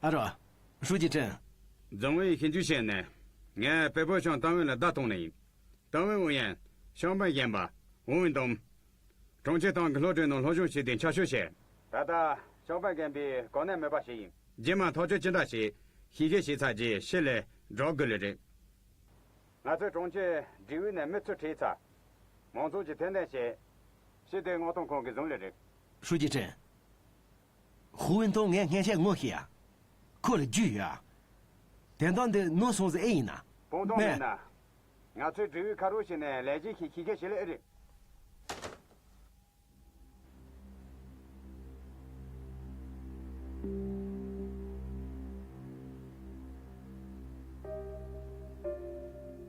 ཨ་རོ། ཧྲུའུ་ཅི་ཁྲིན། རྫོང་བའི་ཞིབ་འཇུག་བྱས་ནས། ངས་པེ་པོ་ཤང་ཏང་ཝེ་ལ་བརྡ་བཏང་ནི་ཡིན། ཏང་ཝེ་ཨུ་ཡོན། ཤང་པན་རྒན་པ། ཧུའུ་ཝུན་ཏུང་། གྲོང་ཁྱེར་ཏང་གི་སློབ་གྲྭའི་ནང་སློབ་སྦྱོང་བྱས་ཏེ་འཆར་ཞོར་བྱས། ད་ལྟ་ཤང་པན་རྒན་པའི་གོ་གནས་མེད་པ་ཞིག་ཡིན། རྗེས་མ་ཐག་གཅོད་ཅི་འདྲ་ཞིག་ཞིབ་བཤེར་བྱས་ཚར་རྗེས་ཕྱི་ལ་སྒྲོག་དགོས་ལེ་རེད། ང་ཚོའི་གྲོང་ཁྱེར་སྒྲིག་ཨུད་ནས་མི་ཚུར་ཁྲིད་ཚར། མང་ཚོགས་ཀྱིས་ཐེར་འདོན་བྱས། སྤྱི་བདེ་མངགས་ཐོ་ཁང་གིས་བཟུང་ལེ་རེད། ཧྲུའུ་ཅི་ཁྲིན། ཧུའུ་ཝུན་ཏུང་ངས་སྔན་ཆད་ངོ་ཤེས་ཡ། ཁོ་ལ་རྒྱུས་ཡོད་ཨ། དོན་དག་འདི་ནོར་སོང་ཟེར་ཨེ་ཡིན་ན། སྤུངས་ཐང་མེད་ན། ང་ཚོའི་སྒྲིག་ཡིག་ཁ་རོག་བྱས་ནས་ལས་བྱེད་ཞིག་ཤེས་ཀྱི་ཞིག་ལས་ཨེ་རེད།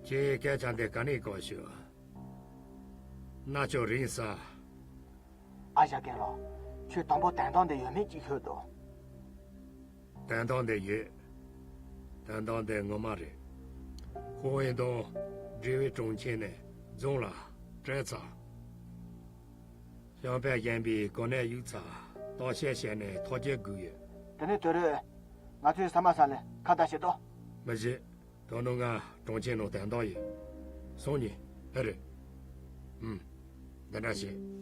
ཁྱེད་སྐད་ཆ་འདི་ག་ནས་གོ་ཞུ། རྣ་ཅོག་རིང་ས། ཨ་ཞང་རྒན་ལགས། ཁྱོད་དང་པོ་དོན་དག་འདི་ཡོད་མེད་ཅིག་ཤོད་དོ། དོན་དག་འདི་ཡོད། དོན་དག་འདི་ངོ་མ་རེད། ཧུའུ་ཝུན་ཏུང་སྒྲིག་ཡིག་དྲུང་ཆེ་ནས་རྫོང་ལ་སྤྲད་ཚར། ཤང་པན་གཞན་པའི་གོ་གནས་གཡུག་ཚར། གཏམ་བཤད་བྱས་ནས་ཐག་གཅོད་དགོས་ཡོད། དེ་ནས་དོ་རུ། ང་ཚོའི་ས་མ་ས་ལ་ཁ་བརྡ་བྱེད་དོ། མི་བྱེད། དོ་ནུ་ང་གྲོང་ཁྱེར་ནང་དོན་དག་ཡོད། སོང་ཉིན། ཨེ་རེད། ཨུམ། འདི་འདྲ་བྱེད།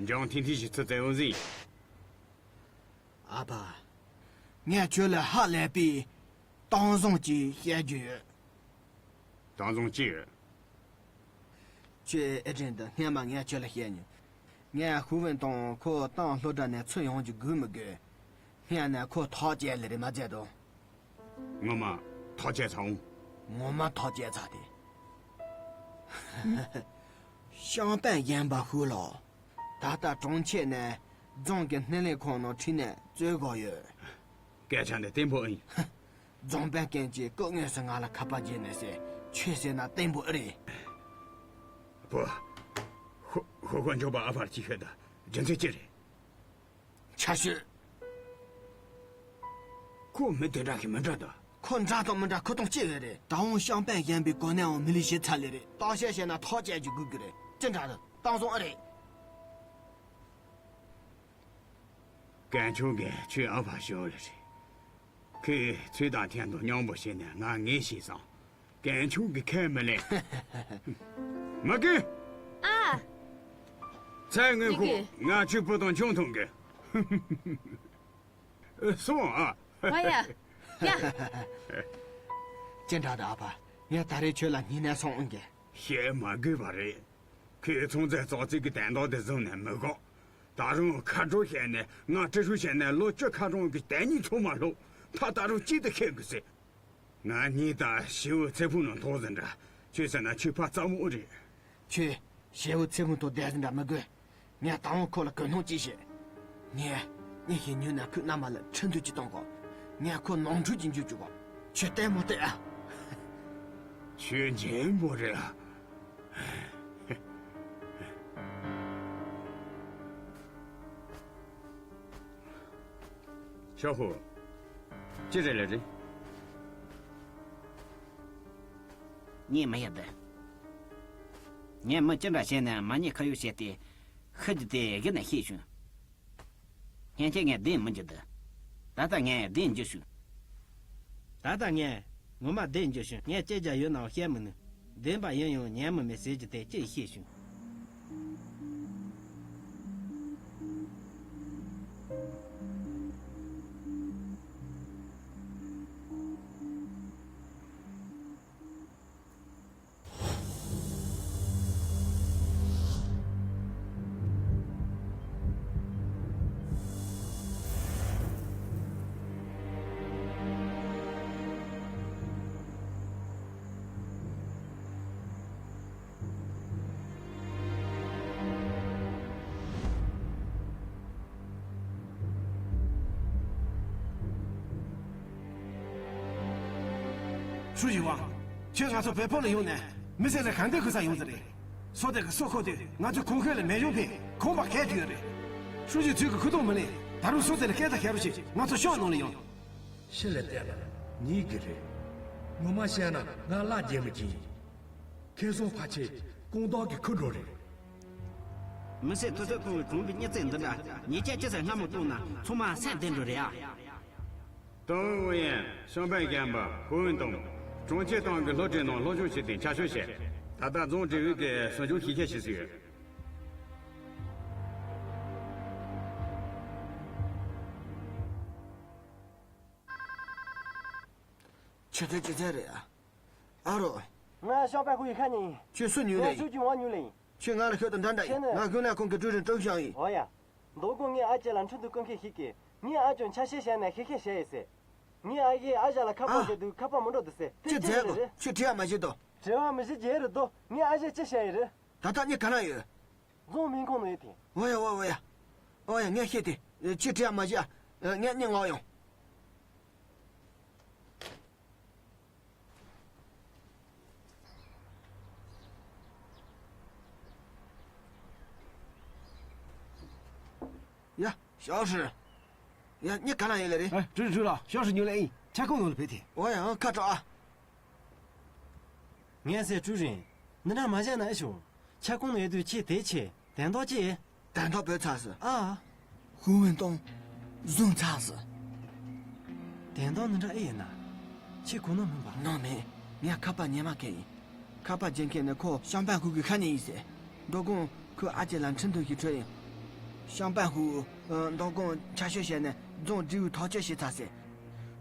འཇང་ཐིང་ཐིང་ཞིག་ཚུར་བཙལ་འོང་ཟིན། ཨ་ཕ། ངས་ཁྱོད་ལ་ཧ་ལས་པའི་གཏམ་བཟང་ཅིག་བཤད་རྒྱུ་ཡོད། གཏམ་བཟང་ཅི་ཡོད། ཁྱོད་ཨེ་དྲན་འདུག་སྔན་མ་ངས་ཁྱོད་ལ་བཤད་མྱོང་། ངས་ཧུའུ་ཝུན་ཏུང་ཁོ་ཏང་སློབ་གྲྭ་ནས་ཚུར་ཡོང་རྒྱུ་དགོས་མི་དགོས། སྔོན་ནས་ཁོ་ཐག་བཅད་ལེ་རེད་མ་བཅད་དོ། ངོ་མ་ཐག་བཅད་ཚར་འོང་། ངོ་མ་ཐག་བཅད་ཚར་ཏེ། ཤང་པན་གཞན་པ་ཧུའུ་ལགས། ད་ལྟ་གྲོང་ཁྱེར་ནས་རྫོང་གི་སྣེ་ལེན་ཁང་ནང་ཁྲིད་ནས་བཙོན་བཞག་ཡོད། སྐད་ཆ་འདི་བརྟན་པོ་ཨེ་ཡིན། རྫོང་དཔོན་རྐྱེན་གྱིས་སྐུ་དངོས་སུ་ང་ལ་ཁ་པར་བརྒྱབ་ནས་ཟེར། ཁྱོད་ཟེར་ན་བརྟན་པོ་ཨེ་རེད། བུ། ཧུ་ཧུ་ཧུ་འཇོག་པ་ཨ་ཕར་ཅིག་ཤོད་དང་། རྒྱུ་མཚན་ཅི་རེད། ཆ་ཤོད། ཁོ་མི་དེ་འདྲ་ཞིག་མི་འདྲ་ད། ཁོ་འདྲ་དང་མི་འདྲ་ཁོ་དང་གཅིག་ཡོད་རེད། ད་འོང་ཤང་པན་གཞན་པའི་གོ་གནས་འོང་མི་ལུས་ཞིག་ཚར་ལེ་རེད། གཏམ་བཤད་བྱས་ན་ཐག་བཅད་རྒྱུ་དགོས་ཀྱི་རེད། ཅི་འདྲ་ད་གཏམ་བཟང་ཨེ་རེད། གལ་ཆུང་གིས་ཁྱོད་ཨ་ཕ་ཞོར་ལེ་རེད། ཁོས་ཚོད་དང་ཐན་དང་མཉམ་པོ་བྱས་ནས་ང་ངས་ཤེས་སོང་། གལ་ཆུང་གིས་ཁས་མི་ལེན། མ་གི། ཨ། ཚེ་སྔོན་ཁོ་ང་ཁྱོད་བུ་དང་ཆུང་མཐོང་གི། སོང་ཨ། ཝ་ཡ། ཡ། ཅི་འདྲ་ད་ཨ་ཕ། ངས་ད་རེས་ཁྱོད་ལ་སྙིང་ནད་སོང་ཨང་གི། བཤད་མ་དགོས་པ་རེད། ཁོས་ཚོང་རྫས་བཙག་འཛུགས་ཀྱི་དོན་དག་དེ་བཟུང་ནས་མི་དགོས། ད་རུང་ཁ་དྲོ་བྱས་ནས་ང་ཀྲི་ཧྲུའུ་བྱས་ནས་ལོ་བཅུ་ཁ་གྲངས་ཀྱི་དེ་ཉིད་ཚོང་མ་ལྷོད། ད་ད་རུང་གཅིག་ཏུ་ཁེལ་དགོས་ཟེར། ང་གཉིས་ད་ཞེ་བོ་ཚེ་ཕུག་ནང་ཐོག་ཟིན་འདྲ། ཁྱོད་ཟེར་ན་ཁྱོད་ཕ་ཙམ་མོ་རེད། ཁྱོད་ཞེ་བོ་ཚེ་ཕུག་ཐོག་བསྡད་ཟིན་འདྲ་མི་དགོས། ངས་ད་འོང་ཁོ་ལ་གུ་ནོང་ཅིག་བྱེད། ངས་གཉིད་ཤིག་ཉུལ་ན་ཁོའི་མནའ་མ་ལ་ཁྲིམས་ཐོག་ཅིག་གཏོང་གོ། ངས་ཁོ་ནོར་འཁྲུལ་གྱི་འཇུག་བཅུག་གོ། ཁྱོད་ལྟད་མོ་ལྟོས་ཨ། ཁྱོད་འཇན་པོ་རེད་ཨ། ཤོག་ཧུ། ཅི་རེད་ལེ་རེད། ངས་མི་ཡི་འདི། ངས་མི་ཅི་འདྲ་བྱས་ནས་མ་ཉེས་ཁ་གཡོག་བྱས་ཏེ། ཤི་རྒྱུ་དེ་གཞི་ནས་ཤེས་བྱུང་། སྙན་ཆེན་ངས་བདེན་མི་འགྱུར་འདི། ད་ལྟ་ངས་བདེན་འགྱུར་བྱུང་། ད་ལྟ་ངས་ངོ་མ་བདེན་འགྱུར་བྱུང་། ངས་ཅི་བྱ་ཡོད་ནའང་བཤད་མི་ནུས། བདེན་པ་ཡིན་ཡང་ཉན་མི་མེད་ཟེར་རྒྱུ་དེ་ཅིག་ཤེས་བྱུང་། ཧྲུའུ་ཅི་ཝང་། ཁྱོད་ང་ཚོ་བལ་པོ་ལ་ཡོང་ནས་མི་སེར་ལ་གང་འདོད་གོ་ས་ཡོང་ཟེར་རེད། བཟོ་དེ་གི་བཟོ་ཁོ་དེ་ང་ཚོ་གོང་འཁོད་ལ་མེ་ཡོང་ཕེ་གོང་པ་གས་དུས་རེད། ཧྲུའུ་ཅི་ཚུལ་གི་ཁུ་ཏོང་མི་ལེན། ད་རུང་བཟོ་དེ་ལ་སྐད་ད་ཁྱེར་རོ་ཞིག་ང་ཚོ་ཤོག་ནང་ལ་ཡོང་། ཕྱི་ལ་བལྟས་ལ་ཉིད་ཀྱི་རེད། ངོ་མ་བཤད་ན་ང་བླ་རྒྱལ་མི་གྱིས། ཁེ་སོང་ཕལ་ཆེར་ཀོང་ཏོག་གི་ཁུ་འགྲོ་རེད། མི་སེར་ཐུབ་ཚོད་གཏོང་བའི་གྲོང་པའི་མྱི་ཚེ་འདི་འདྲ་ཉེས་ཆད་ཅི་ཟེར་སྔ་མོ་གཏོང་ན་ཚང་མ་སེམས་བདེ་འགྲོ་རེད་ཨ། ཏང་ཨུ་ཡོན་ཤང་པན་རྒན་པ་ཧུ་ཝུན་ཏུང་། གྲོང་ཁྱེར་ཏང་གི་སློབ་གྲྭའི་ནང་སློབ་སྦྱོང་བྱས་ཏེ་ཆ་ཤོས་བྱས། ད་ལྟ་རྫོང་སྒྲིག་ཨུད་ཀྱི་ཟུར་སྦྱོང་ཞིབ་བཤེར་བྱེད་སྲིད་ཡོད། ཆུ་ཚོད་ཅི་ཚད་རེད་ཨ། ཨ་རོ། ང་ཤང་པན་ཧུའུ་ཡི་ཁ་ཉིན་ཡིན། ཁྱོད་སུ་ཉོས་ལེ་ཡིན། ང་ཧྲུའུ་ཅི་ཝང་ཉོས་ལེ་ཡིན། ཁྱོད་ང་ལ་ཤོད་དང་འདྲ་འདྲ་ཡིན། ཁྱེད་ནི། ང་ཀུན་ལེགས་ཁང་གི་ཀྲུའུ་རིན་ཀྲོའུ་ཞང་ཡིན། འོ་ཡ། མདོ་དགོང་ངས་ཨ་ཅེ་ལ་འཕྲིན་ཐུང་བསྐུར་མཁན་ཞིག་གིས་ངའི་ཨ་ཅོ་ཆ་ཤས་བཤད་ནས་ཤེས་ཤེས་བྱས་ཡོད་ཟེར། ངའི་ཨ་ཞེས་ཨ་ཞ་ལ་ཁ་པར་ཨ། བྱས་དུས་ཁ་པར་མི་འགྲོ་འདུག་ཟེར། དེ་ཅི་ཅི་བྱས་རེད་གོ་རེད། ཁྱོད་དྲི་ཡ་མ་བྱེད་དོ། དྲི་བ་མི་བྱེད་ཀྱི་རེད་དོ། ངའི་ཨ་ཞས་ཅི་བཤད་ཡོད་རེད། ད་ལྟ་ངས་ག་ན་ཡོད། རྫོང་སྨན་ཁང་ནང་ཡོད་དེ། འོ་ཡ་འོ་འོ་ཡ། འོ་ཡ་ངས་ཤེས་ཏེ། ཁྱོད་དྲི་ཡ་མ་བྱེད་ཨ། ངས་སྙིང་ངག་ཡོང་། ཡ། ཞའོ་ཧྲི། ཡ། ངས་ག་ན་ཡོད་ལེ་རེད། ཨ། ཀྲུའུ་རིན་ལགས། ཞའོ་ཧྲི་ཉོས་ལེ་ཡིན། ཆ་ཁང་ནང་ལ་ཕེབས་ཏེ། འོ་ཡ། ཁ་དྲོ་ཨ། ངས་ཟེར་ཀྲུའུ་རིན། འདི་འདྲ་མ་བྱས་ན་ཨེ་ཆོག་ཆ་ཁང་ནང་ཡོད་དུས་ཁྱེད་དེ་ཆེ། དན་ཏོག་ཅི། དན་ཏོག་བུད་ཚར་སོང་། ཨ། ཧུ་ཝུན་ཏོང་བཟུང་ཚར་སོང་། དན་ཏོག་འདི་འདྲ་ཨེ་ཡིན་ན། ཁྱེད་གོ་ནོ་མིན་པ། ནོ་མེད། ངས་ཁ་པར་ཉན་མ་མཁན་ཡིན། ཁ་པར་བྱེད་མཁན་ནི་ཁོ་ཤང་པན་ཧུའུ་གི་ཁ་ཉིན་ཡིན་ཟེར། མདོ་དགོང་ཁོས་ཨ་ཅེ་ལ་འཕྲིན་ཐུང་ཞིག་འཕྲོད་ཡིན། ཤང་པན་ཧུའུ། ཨ། མདོ་དགོང་ཆ་ཤས་བྱས་ནས་རྫོང་སྒྲིག་ཨུད་ཐག་གཅོད་བྱས་ཚར་ཟེར།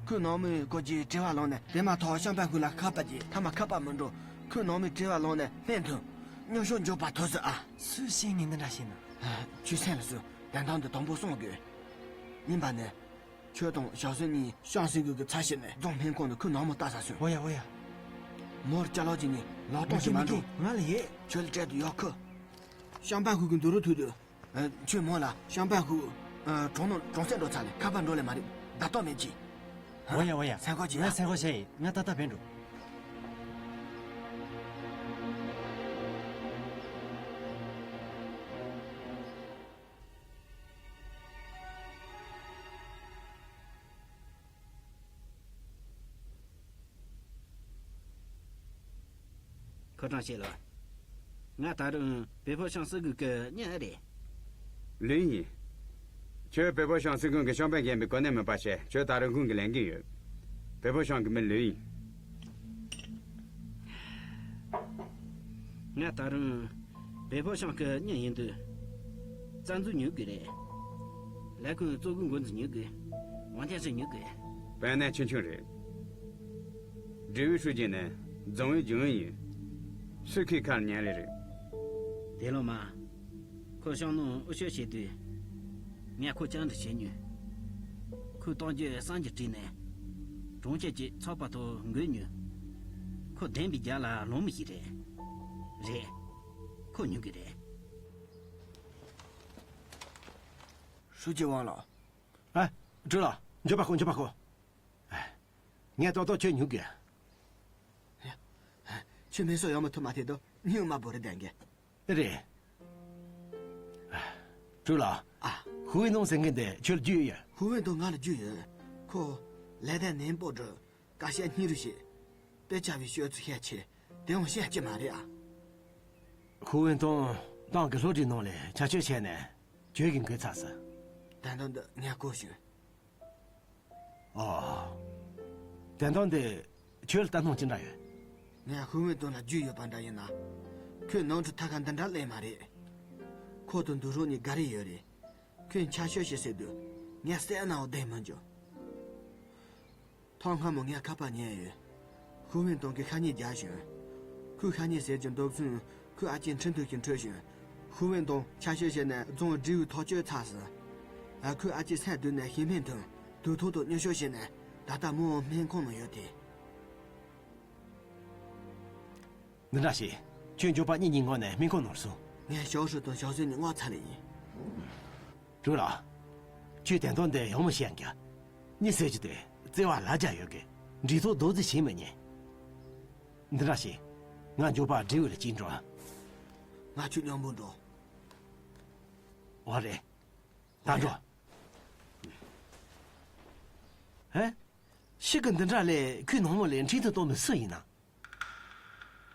ཁོའི་ནང་མི་གོ་རྒྱུའི་དྲི་བ་བླངས་ནས་དེ་མ་ཐག་ཤང་པན་ཧུའུ་ལ་ཁ་པར་བྱས། མཐའ་མ་ཁ་པར་མི་འགྲོ། ཁོའི་ནང་མི་དྲི་བ་བླངས་ནས་སྨན་འཐུང་། མཉམ་ཞུགས་འཇོག་པ་ཐུག་སོང་ཨ། སུས་བཤད་ངས་འདི་འདྲ་བཤད་ན། ཨ། ཁྱོད་སེམས་ལ་ཟུག་དན་ཏོག་འདི་དང་པོ་སྲུང་དགོས། གཉིས་པ་ནི། ཁྱོད་དང་ཞའོ་སུན་གཉིས་ཤང་སུན་ཀུན་གྱི་ཚབ་བྱས་ནས་རྫོང་སྨན་ཁང་དུ་ཁོའི་ནང་མི་ལྟ་ས་སོན། འོ་ཡ་འོ་ཡ། མོར་ཅ་ལག་ཅིག་ནི་ལག་སྟོང་ཞིག་མ་འགྲོ། ང་ལ་ཡེ། ཁྱོད་ལ་སྤྲད་དུ་ཡོད་ཁུ། ཤང་པན་ཧུའུ་གི་འདུག་རུ་ཐུག་དུས། ཁྱོད་མོ་ལ་ཤང་པན་ཧུའུ། གྲོང་ནང་གྲོང་གསེབ་འགྲོ་ཚར་ནས་ཁ་པར་འགྲོ་ལེ་མ་རེད། ད་ལྟོ་མེད་ཅི། འོ་ཡ་འོ་ཡ། སེམས་ཁུར་གྱིས་ཡ། ང་སེམས་ཁུར་བྱས་ཡིན། ང་ཏག་ཏག་བྱས་འགྲོ། ཁོ་ཀྲང་ཤེས་ལགས། ང་ད་རུང་བོད་ཕོ་ཤང་སྲིད་གུ་གི་མྱི་ཨེ་རེད། ལིན་ཡིན། ཁྱོད་བོད་ཕོ་ཤང་སྲིད་གུ་གི་ཤང་པན་རྒན་པའི་གོ་གནས་མིན་པ་བྱས། ཁྱོད་ད་རུང་ཁོང་གི་ལས་འགན་ཡོད། བོད་ཕོ་ཤང་གི་མི་ལིན་ཡིན། ང་ད་རུང་བོད་ཕོ་ཤང་གི་མྱི་ཡིན་དུས། རྩ་འཛུགས་ཉོ་དགོས་རེད། ལས་ཁུངས་གཙོ་བོའི་འགོ་འཛིན་ཉོ་དགོས། དབང་ཆ་ཞིག་ཉོ་དགོས། དཔོན་གནས་ཆུང་ཆུང་རེད། སྒྲིག་ཨུད་ཧྲུའུ་ཅི་ནི་རྫོང་ཨུད་རྒྱུན་ཨུད་ཡིན། སུས་ཁོའི་ཁ་ལ་ཉན་ལེ་རེད། དེ་ལོ་མ། ཁོ་ཤང་ནང་དབུ་ཤོད་བྱེད་དུས། ངས་ཁོ་བཅར་འདྲི་བྱེད་མྱོང་། ཁོས་གཏམ་རྒྱུད་བསམ་གྱིས་དཀྲིས་ནས། གྲོང་ཁྱེར་གྱི་ཚགས་པར་ཐོག་འགོད་མྱོང་། ཁོ་བདེན་པའི་རྒྱབ་ལ་ལངས་མི་ཞིག་རེད། རེད། ཁོ་ཉོ་གི་རེད། ཧྲུའུ་ཅི་ཝང་ལགས། ཨ། ཀྲུའུ་ལགས། མགྱོགས་པ་ཤོག་མགྱོགས་པ་ཤོག་ངས་ཏོག་ཏོག་ཁྱོད་ཉོ་དགོས། ཁྱོད་མི་སོ་ཡོང་མ་ཐུབ་མ་ཐེ་དོ་སྙིང་མ་བོར་ལྡན་གི། རེད། ཀྲུའུ་ལགས། ཨ། ཧུའུ་ཝེ་ནོང་ཟེར་མཁན་དེ་ཁྱོད་རྒྱུས་ཡོད། ཧུའུ་ཝེ་ནོང་ང་ལ་རྒྱུས་ཡོད། ཁོ་ལས་དོན་ནན་པོ་འགྲུབ། དཀའ་སྤྱད་སྙིང་རུས་བྱེད། དཔེ་ཆ་བའི་ཤོད་ཚུལ་ཤེས་ཆེ། དེ་ཡང་ཤེས་ཀྱི་མ་རེད་ཨ། ཧུའུ་ཝེ་ནོང་ཏང་གི་སློབ་གྲྭའི་ནང་ལ་ཆ་ཤས་བྱས་ནས་ཁྱོད་ཀྱིས་འགོས་ཚར་སོང་། དོན་དག་འདི་ངས་གོ་བྱུང་། ཨོ། དོན་དག་འདི་ཁྱོད་ལ་ལྟ་སྣང་ཅི་འདྲ་ཡོད། ངས་ཧུའུ་ཝེ་ཏུང་ལ་རྒྱུས་ཡོད་པ་འདྲ་ཡིན་ན། ཁོས་ནོར་འཁྲུལ་ཐད་ཀར་འདི་འདྲ་ལས་མ་རེད། ཁོ་དང་འདུག་རོགས་གཉིས་འགའ་རེ་ཡོད་རེད། ཁོས་ཆ་ཤས་ཤིག་ཟེར་དུས་ངས་བསད་ནའང་བདེན་མི་འགྱུར། ཐོག་སྔ་མོ་ངས་ཁ་པར་ཉན་ཡོད། ཧུའུ་ཝེ་ཏུང་གི་ཤ་ཉེ་རྒྱག་བཞིན། ཁོའི་ཤ་ཉེ་ཟེར་གྱི་འདུག་ཚུན་ཁོའི་ཨ་ཅེ་འཕྲིན་ཐུང་ཞིག་འཕྲོད་བཞིན། ཧུའུ་ཝེ་ཏུང་ཆ་ཤས་བྱས་ནས་རྫོང་སྒྲིག་ཨུད་ཐག་གཅོད་ཚར་སོང་། ཨ། ཁོའི་ཨ་ཅེ་སེམས་སྡུག་ནས་ཤི་སྨན་འཐུང་། དུས་ཐོག་ཏུ་མཉམ་ཞུགས་བྱས་ནས་ད་ལྟ་མོ་སྨན་ཁང་ནང་ཡོད་དེ། འདི་འདྲ་བྱེད། ཁྱོད་མགྱོགས་པ་གཉིད་ཉིན་ངོ་ནས་སྨན་ཁང་ནང་སོང་། ངས་ཞའོ་ཧྲུའུ་དང་ཞའོ་སུན་གཉིས་མངགས་ཚར་ལེ་ཡིན། ཀྲུའུ་ལགས། ཁྱོད་དོན་དག་འདི་ཡང་མི་ཤེས་ཀྱང་། མྱི་ཟེར་གྱི་དེ་བརྩེ་བ་ལ་རྒྱ་ཡོད་གི། འདྲི་ཐོག་རྡོག་རྫིས་བྱེད་མི་ཉན། འདི་འདྲ་བྱེད། ང་མགྱོགས་པ་སྒྲིག་ཨུད་ལ་གཅིག་འགྲོ། ང་ཁྱོད་མཉམ་པོ་འགྲོ། འོ་རེད། ད་འགྲོ། ཧེ། ཤི་གི་འདི་འདྲ་ལས་ཁོའི་ནང་མོ་ལས་འཕྲིན་དུ་གཏོང་མི་སུ་ཡིན་ན།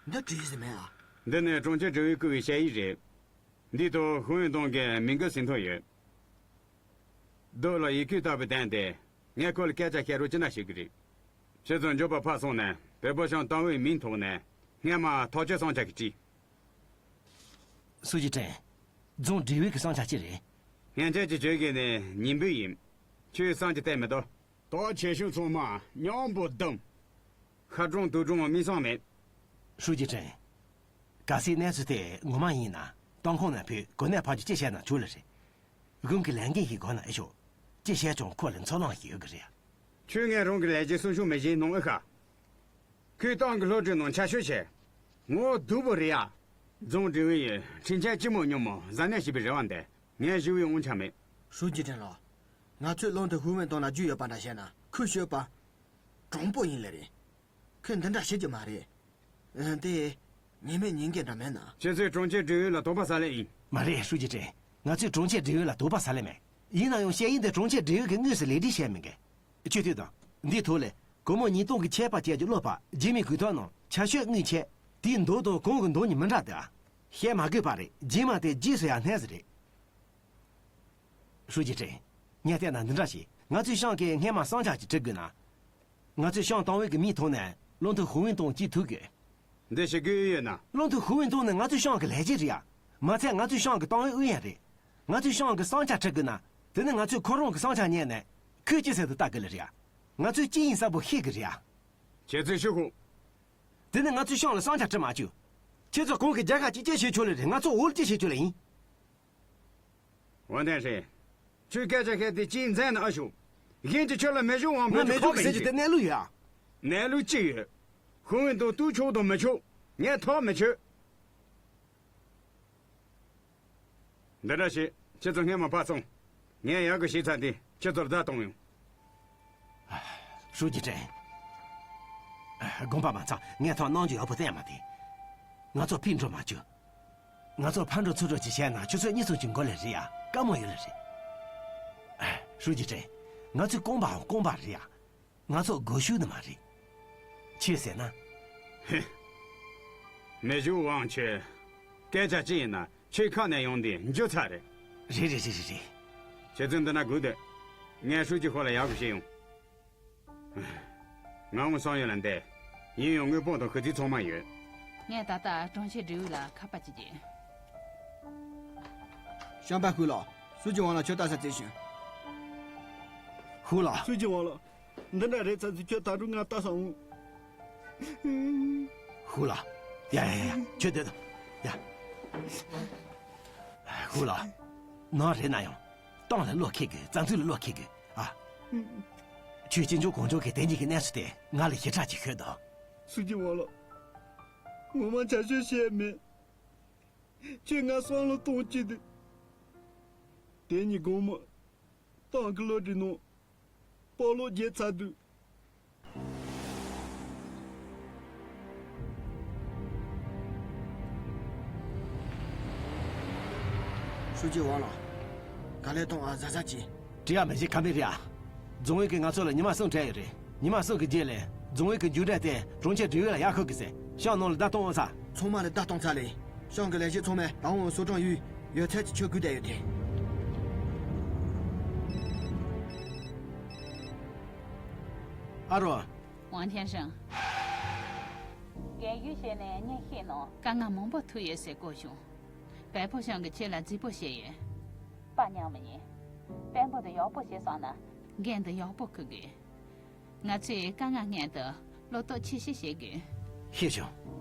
འདི་བྲིས་ཟིན་མེད་ཨ། འདི་ནི་གྲོང་ཁྱེར་དྲི་བའི་བསྐུར་བའི་ཞལ་ཡིག་རེད། འདི་ཐོག་ཧུང་ཡོན་ཏོང་གི་མིང་གི་ཟིན་ཐོ་ཡོད། རྡོ་ལ་ཡི་གེ་ལྟ་བུ་བསྟན་ཏེ། ངས་ཁོ་ལ་སྐད་ཆ་བཤད་རོགས་ཅི་འདྲ་ཞིག་གི་རེད། ཁྱེད་ཚོ་མགྱོགས་པ་ཕར་སོང་ནས་བལ་པོ་ཤང་ཏང་ཝེའི་མིང་ཐོག་ནས་སྔས་མ་ཐག་གཅོད་གསང་ཆ་གི་བྲིས། སུ་ཅི་ཁྲེན། རྫོང་དྲི་བའི་གི་གསང་ཆ་ཅི་རེད། ངན་ཆད་ཀྱི་བྱོས་གི་ནས་ཉིན་བུ་ཡིན། ཁྱོད་གསང་ཆ་བལྟས་མི་འདུག་དོག་ཆེ་ཤོས་ཚང་མ་མཉམ་པོ་བསྡོམས། ཤར་གྲོང་དུར་གྲོང་མི་སང་མེད། ཧྲུའུ་ཅི་ཁྲེན། གལ་སྲིད་གནས་ཚུལ་དེ་ངོ་མ་ཡིན་ན་ཏང་ཁོང་ནང་ཕུད་གོ་གནས་ཕར་རྒྱུ་ཅི་བྱས་ན་ཆོག་ལེ་རེད། དགུན་གྱི་ལས་འགན་ཞིག་གོ་ན་ཨེ་ཤོག་ཅི་བྱས་ཀྱང་ཁོ་ལ་འཚོ་ལོང་ཞིག་ཡོད་གི་རེད། ཁྱོད་ངས་རང་གི་ལས་བྱེད་སུ་ཤུགས་མི་བྱེད་ནང་ཨེ་ཤ། ཁོས་ཏང་གི་སློབ་གྲྭའི་ནང་ཆ་ཤོས་བྱས། ངོ་སྡུག་པོ་རེད་ཡ། རྫོང་དྲི་བའི་ཡོད་ཁྲིན་ཆན་ཅི་མོ་སྙོམས་མོ་གཟབ་ནན་བྱེད་པའི་རེ་བ་འདི་ངས་ཞུ་བའི་དབང་ཆ་མེད། ཧྲུའུ་ཅི་ཁྲེན་ལགས། ང་ཚོས་བློན་ཐུ་ཧུ་ཝེན་ཏོང་ལ་རྒྱུས་ཡོད་པ་འདྲ་བཤད་ན་ཁོས་ཤོད་པ། དྲང་པོ་ཡིན་ལེ་རེད། ཁོས་འདི་འདྲ་བྱེད་ཀྱི་མ་རེད། ཨ། དེ། ཉེས་མེད་ཉེས་འགེལ་འདྲ་མེད་ན། ཁྱེད་ཚོས་གྲོང་ཁྱེར་དྲི་བའི་ལ་དོགས་པ་ཟ་ལེ་ཡིན། མ་རེད་ཧྲུའུ་ཅི་ཁྲེན། ང་ཚོས་གྲོང་ཁྱེར་དྲི་བའི་ལ་དོགས་པ་ཟ་ལེ་མེད། ཡིན་ན་ཡང་ཞལ་ཡིག་འདི་གྲོང་ཁྱེར་དྲི་བའི་གི་དངོས་སུ་ལེགས་སྒྲིག་བྱས་མི་འགལ། ཆུ་ཐིགས་དང་། འདིའི་ཐོག་ལས། སྒོར་མོ་ཉིས་སྟོང་གི་ཆད་པ་བཅད་རྒྱུ་ཀློག་པ་རྗེས་མའི་གུས་ཐོག་ནང་ཆ་ཤོས་དངུལ་ཆད། དེའི་མདོག་དང་གོང་གི་མདོག་གཉིས་མི་འདྲ་འདུག་ཨ། བཤད་མ་དགོས་པ་རེད། རྗེས་མ་དེ་རྗེས་སུ་ཡང་སྣེ་ཟིག་རེད། ཧྲུའུ་ཅི་ཁྲེན། ངས་བལྟས་ན་འདི་འདྲ་ཞིག་ང་ཚོའི་ཤང་གིས་སྔས་མ་གསང་ཆ་ཅིག་བྲི་དགོས་ན། ང་ཚོའི་ཤང་ཏང་ཝེ་གི་མིང་ཐོག་ནས་བློན་ཐུ་ཧུ་ཝིན་ཏོང་གཅིག་ཐུག་དགོས། འདི་ཞིག་དགོས་ཡོད་ན། བློན་ཐུ་ཧུ་ཝིན་ཏོང་ནི་ང་ཚོའི་ཤང་གི་ལས་བྱེད་རེད་ཡ། མ་ཚད་ང་ཚོའི་ཤང་གི་ཏང་ཝེ་ཨུ་ཡོན་རེད། ང་ཚོའི་ཤང་གི་གསང་ཆ་བྲི་དགོས་ན། དེ་ནི་ང་ཚོས་ཁོ་རང་གི་གསང་ཆ་ཉན་ནས་ཁོས་ཅི་ཟེར་དུ་ལྟ་དགོས་ལེ་རེད་ཡ། ང་ཚོས་ཅི་ཡིན་གསལ་པོ་ཤེས་གི་རེད་ཡ། ཁྱེད་ཚོས་ཤོད་ཤོག་དེ་ནི་ང་ཚོའི་ཤང་ལ་གསང་ཆ་བྲི་མ་བཅུག་ཁྱེད་ཚོ་གོང་གི་རྒྱལ་ཁ་ཅིག་ཅི་བྱེད་ཆོག་ལེ་རེད། ང་ཚོ་འོལ་ཅི་བྱེད་ཆོག་ལེ་ཡིན། འོན་ཏན་ཧྲེ། ཁྱོས་སྐད་ཆ་བཤད་དེ་ཅིའི་མཚན་ནས་ཨ་ཤོག་གཞན་གྱིས་ཁྱོད་ལ་མེ་ཤུགས་དབང་ང་མེ་ཤུགས་ཟེར་གྱི་དེ་གནས་ལུགས་ཡོད་ཨ། གནས་ལུགས་ཅི་ཡོད། ཧུང་ཝེན་ཏོང་གཏུག་ཆོག་དང་མི་ཆོག་ངས་ཐག་མི་ཆོད། འདི་འདྲ་བྱེད། ཁྱེད་ཚོ་སྔས་མ་ཕར་སོང་། ངས་ཡག་གི་ཤེས་ཚར་དེ་ཁྱེད་ཚོར་བརྡ་གཏོང་ཡོང་། ཧྲུའུ་ཅི་ཁྲེན། དགོངས་པ་མ་ཚོམ། ངས་ཐོག་གནང་རྒྱུ་ཡག་པོ་བསྟན་མ་དེ། ང་ཚོ་ཕྱིར་འགྲོ་མ་བཅུག་ང་ཚོ་ཕར་འགྲོ་ཚུར་འགྲོ་ཅིག་བྱས་ན་ཁྱོད་ཚོས་གཉིད་སོང་ཅིག་འགོར་ལེ་རེད་ཡ། དཀའ་མོ་ཡོད་ལེ་རེད། ཧྲུའུ་ཅི་ཁྲེན། ང་ཚོས་རྐང་པའམ་རྐང་པ་རེད་ཡ། ང་ཚོ་སྒོ་ཕྱུགས་ནི་མ་རེད། ཁྱོད་ཟེར་ན། ཧེ། མེ་ཤུགས་དབང་ཁྱོད། སྐད་ཆ་ཅི་ཡིན་ན་ཁྱོད་ཁ་ནས་ཡོང་དུས་འགྱོད་ཚར་རེད། རེད་རེད་རེད་རེད་རེད། ཁྱེད་ཚོས་འདི་ན་སྒུག་སྡོད། ངས་ཧྲུའུ་ཅི་ཁོ་ལ་ཡག་པོ་བཤད་ཡོང་། ང་དངོས་སང་ཡོད་ལ་འདས། ཡིན་ཡང་དངུལ་ཕོགས་དང་གུས་བརྩི་ཚང་མ་ཡོད། ངས་ད་ལྟ་གྲོང་ཁྱེར་དྲི་བའི་ལ་ཁ་པར་བྱེད་ཀྱི། ཤམ་པ་ཧུ་ལགས། སུ་ཅི་ཝང་ལགས་ཁྱོད་ལྟ་ས་བཙལ་ཞིང་། ཧུ་ལགས། སུ་ཅི་ཝང་ལགས། འདི་འདྲ་རེད་ཚར་ཚུལ་ཁྱོད་ད་དུང་ང་ལྟ་ས་འོང་། ཧུ་ལགས། ཡ་ཡ་ཡ་ཡ། ཁྱོད་སྡོད་དང་། ཡ། ཧུ་ལགས། ནང་རེད་ན་ཡང་། ཏང་ལ་བློ་ཁེལ་གི། བཙན་འཛུལ་ལ་བློ་ཁེལ་གི། ཨ། ཁྱོད་གཅེན་གཅུང་གོང་ཆུང་གི་དེ་གཉིས་ཀྱི་གནས་ཚུལ་དེ་ང་ལ་ཞིབ་ཕྲ་ཅིག་ཤོད་དང་། སུ་ཅི་ཝང་ལགས། ངོ་མ་བྱ་སྤྱོད་བཤད་མེད། ཁྱོད་ང་བསམ་བློ་གཏོང་གི་འདུག་དེ་ཉིན་དགོང་མོ། ཏང་གི་སློབ་གྲྭའི་ནང་། སྤོ་ལོ་རྒྱག་ཚར་དུས། ཧྲུའུ་ཅི་ཝང་ལགས། ག་ལེར་གཏོང་ཨ། གཟབ་གཟབ་གྱིས། འགྲིག་ཡ་མི་བྱེད་ཁ་མེད་རེད་ཨ། རྫོང་ཨུད་ཀྱིས་ང་ཚོ་ལ་ཉི་མ་གསུམ་སྤྲད་ཡོད་རེད། ཉི་མ་གསུམ་གྱི་རྗེས་ལ་རྫོང་ཨུད་ཀྱི་མཇུག་འབྲས་དེ་གྲོང་ཁྱེར་དྲི་བའི་ལ་ཡར་འཁུར་གི་ཟེར། ཤང་ནང་ལ་བརྡ་གཏོང་ཨ་ཚར། ཚང་མ་ལ་བརྡ་གཏོང་ཚར་ལེ། ཤང་གི་ལས་བྱེད་ཚང་མས་ད་འོང་སོ་ཀྲང་ཡུལ་ཡོད་ཚད་ཀྱི་ཆོས་བསྐུལ་བསྡད་ཡོད་དེ། ཨ་རོ། ཝང་ཐེན་ཧྲང་། རྒན་ཡུལ་ཞེས་ནས་ངས་ཤེས་ནོ། དཀའ་ངལ་མང་པོ་ཐུག་ཡོད་ཟེར་གོ་བྱུང་། བལ་པོ་ཤང་གི་ཁྱེད་ལ་རྫིག་པོ་བཤད་ཡོད། པ་ཉག་མི་ཉན། དཔོན་པོ་དེ་ཡག་པོ་བྱེད་སོང་ན། འགན་དེ་ཡག་པོ་འཁུར་དགོས། ང་ཚོས་དཀའ་ངལ་སྔོན་དུ་བློ་སྟོབས་ཆེ་བཞེས་བྱེད་དགོས། ཤེས་བྱུང་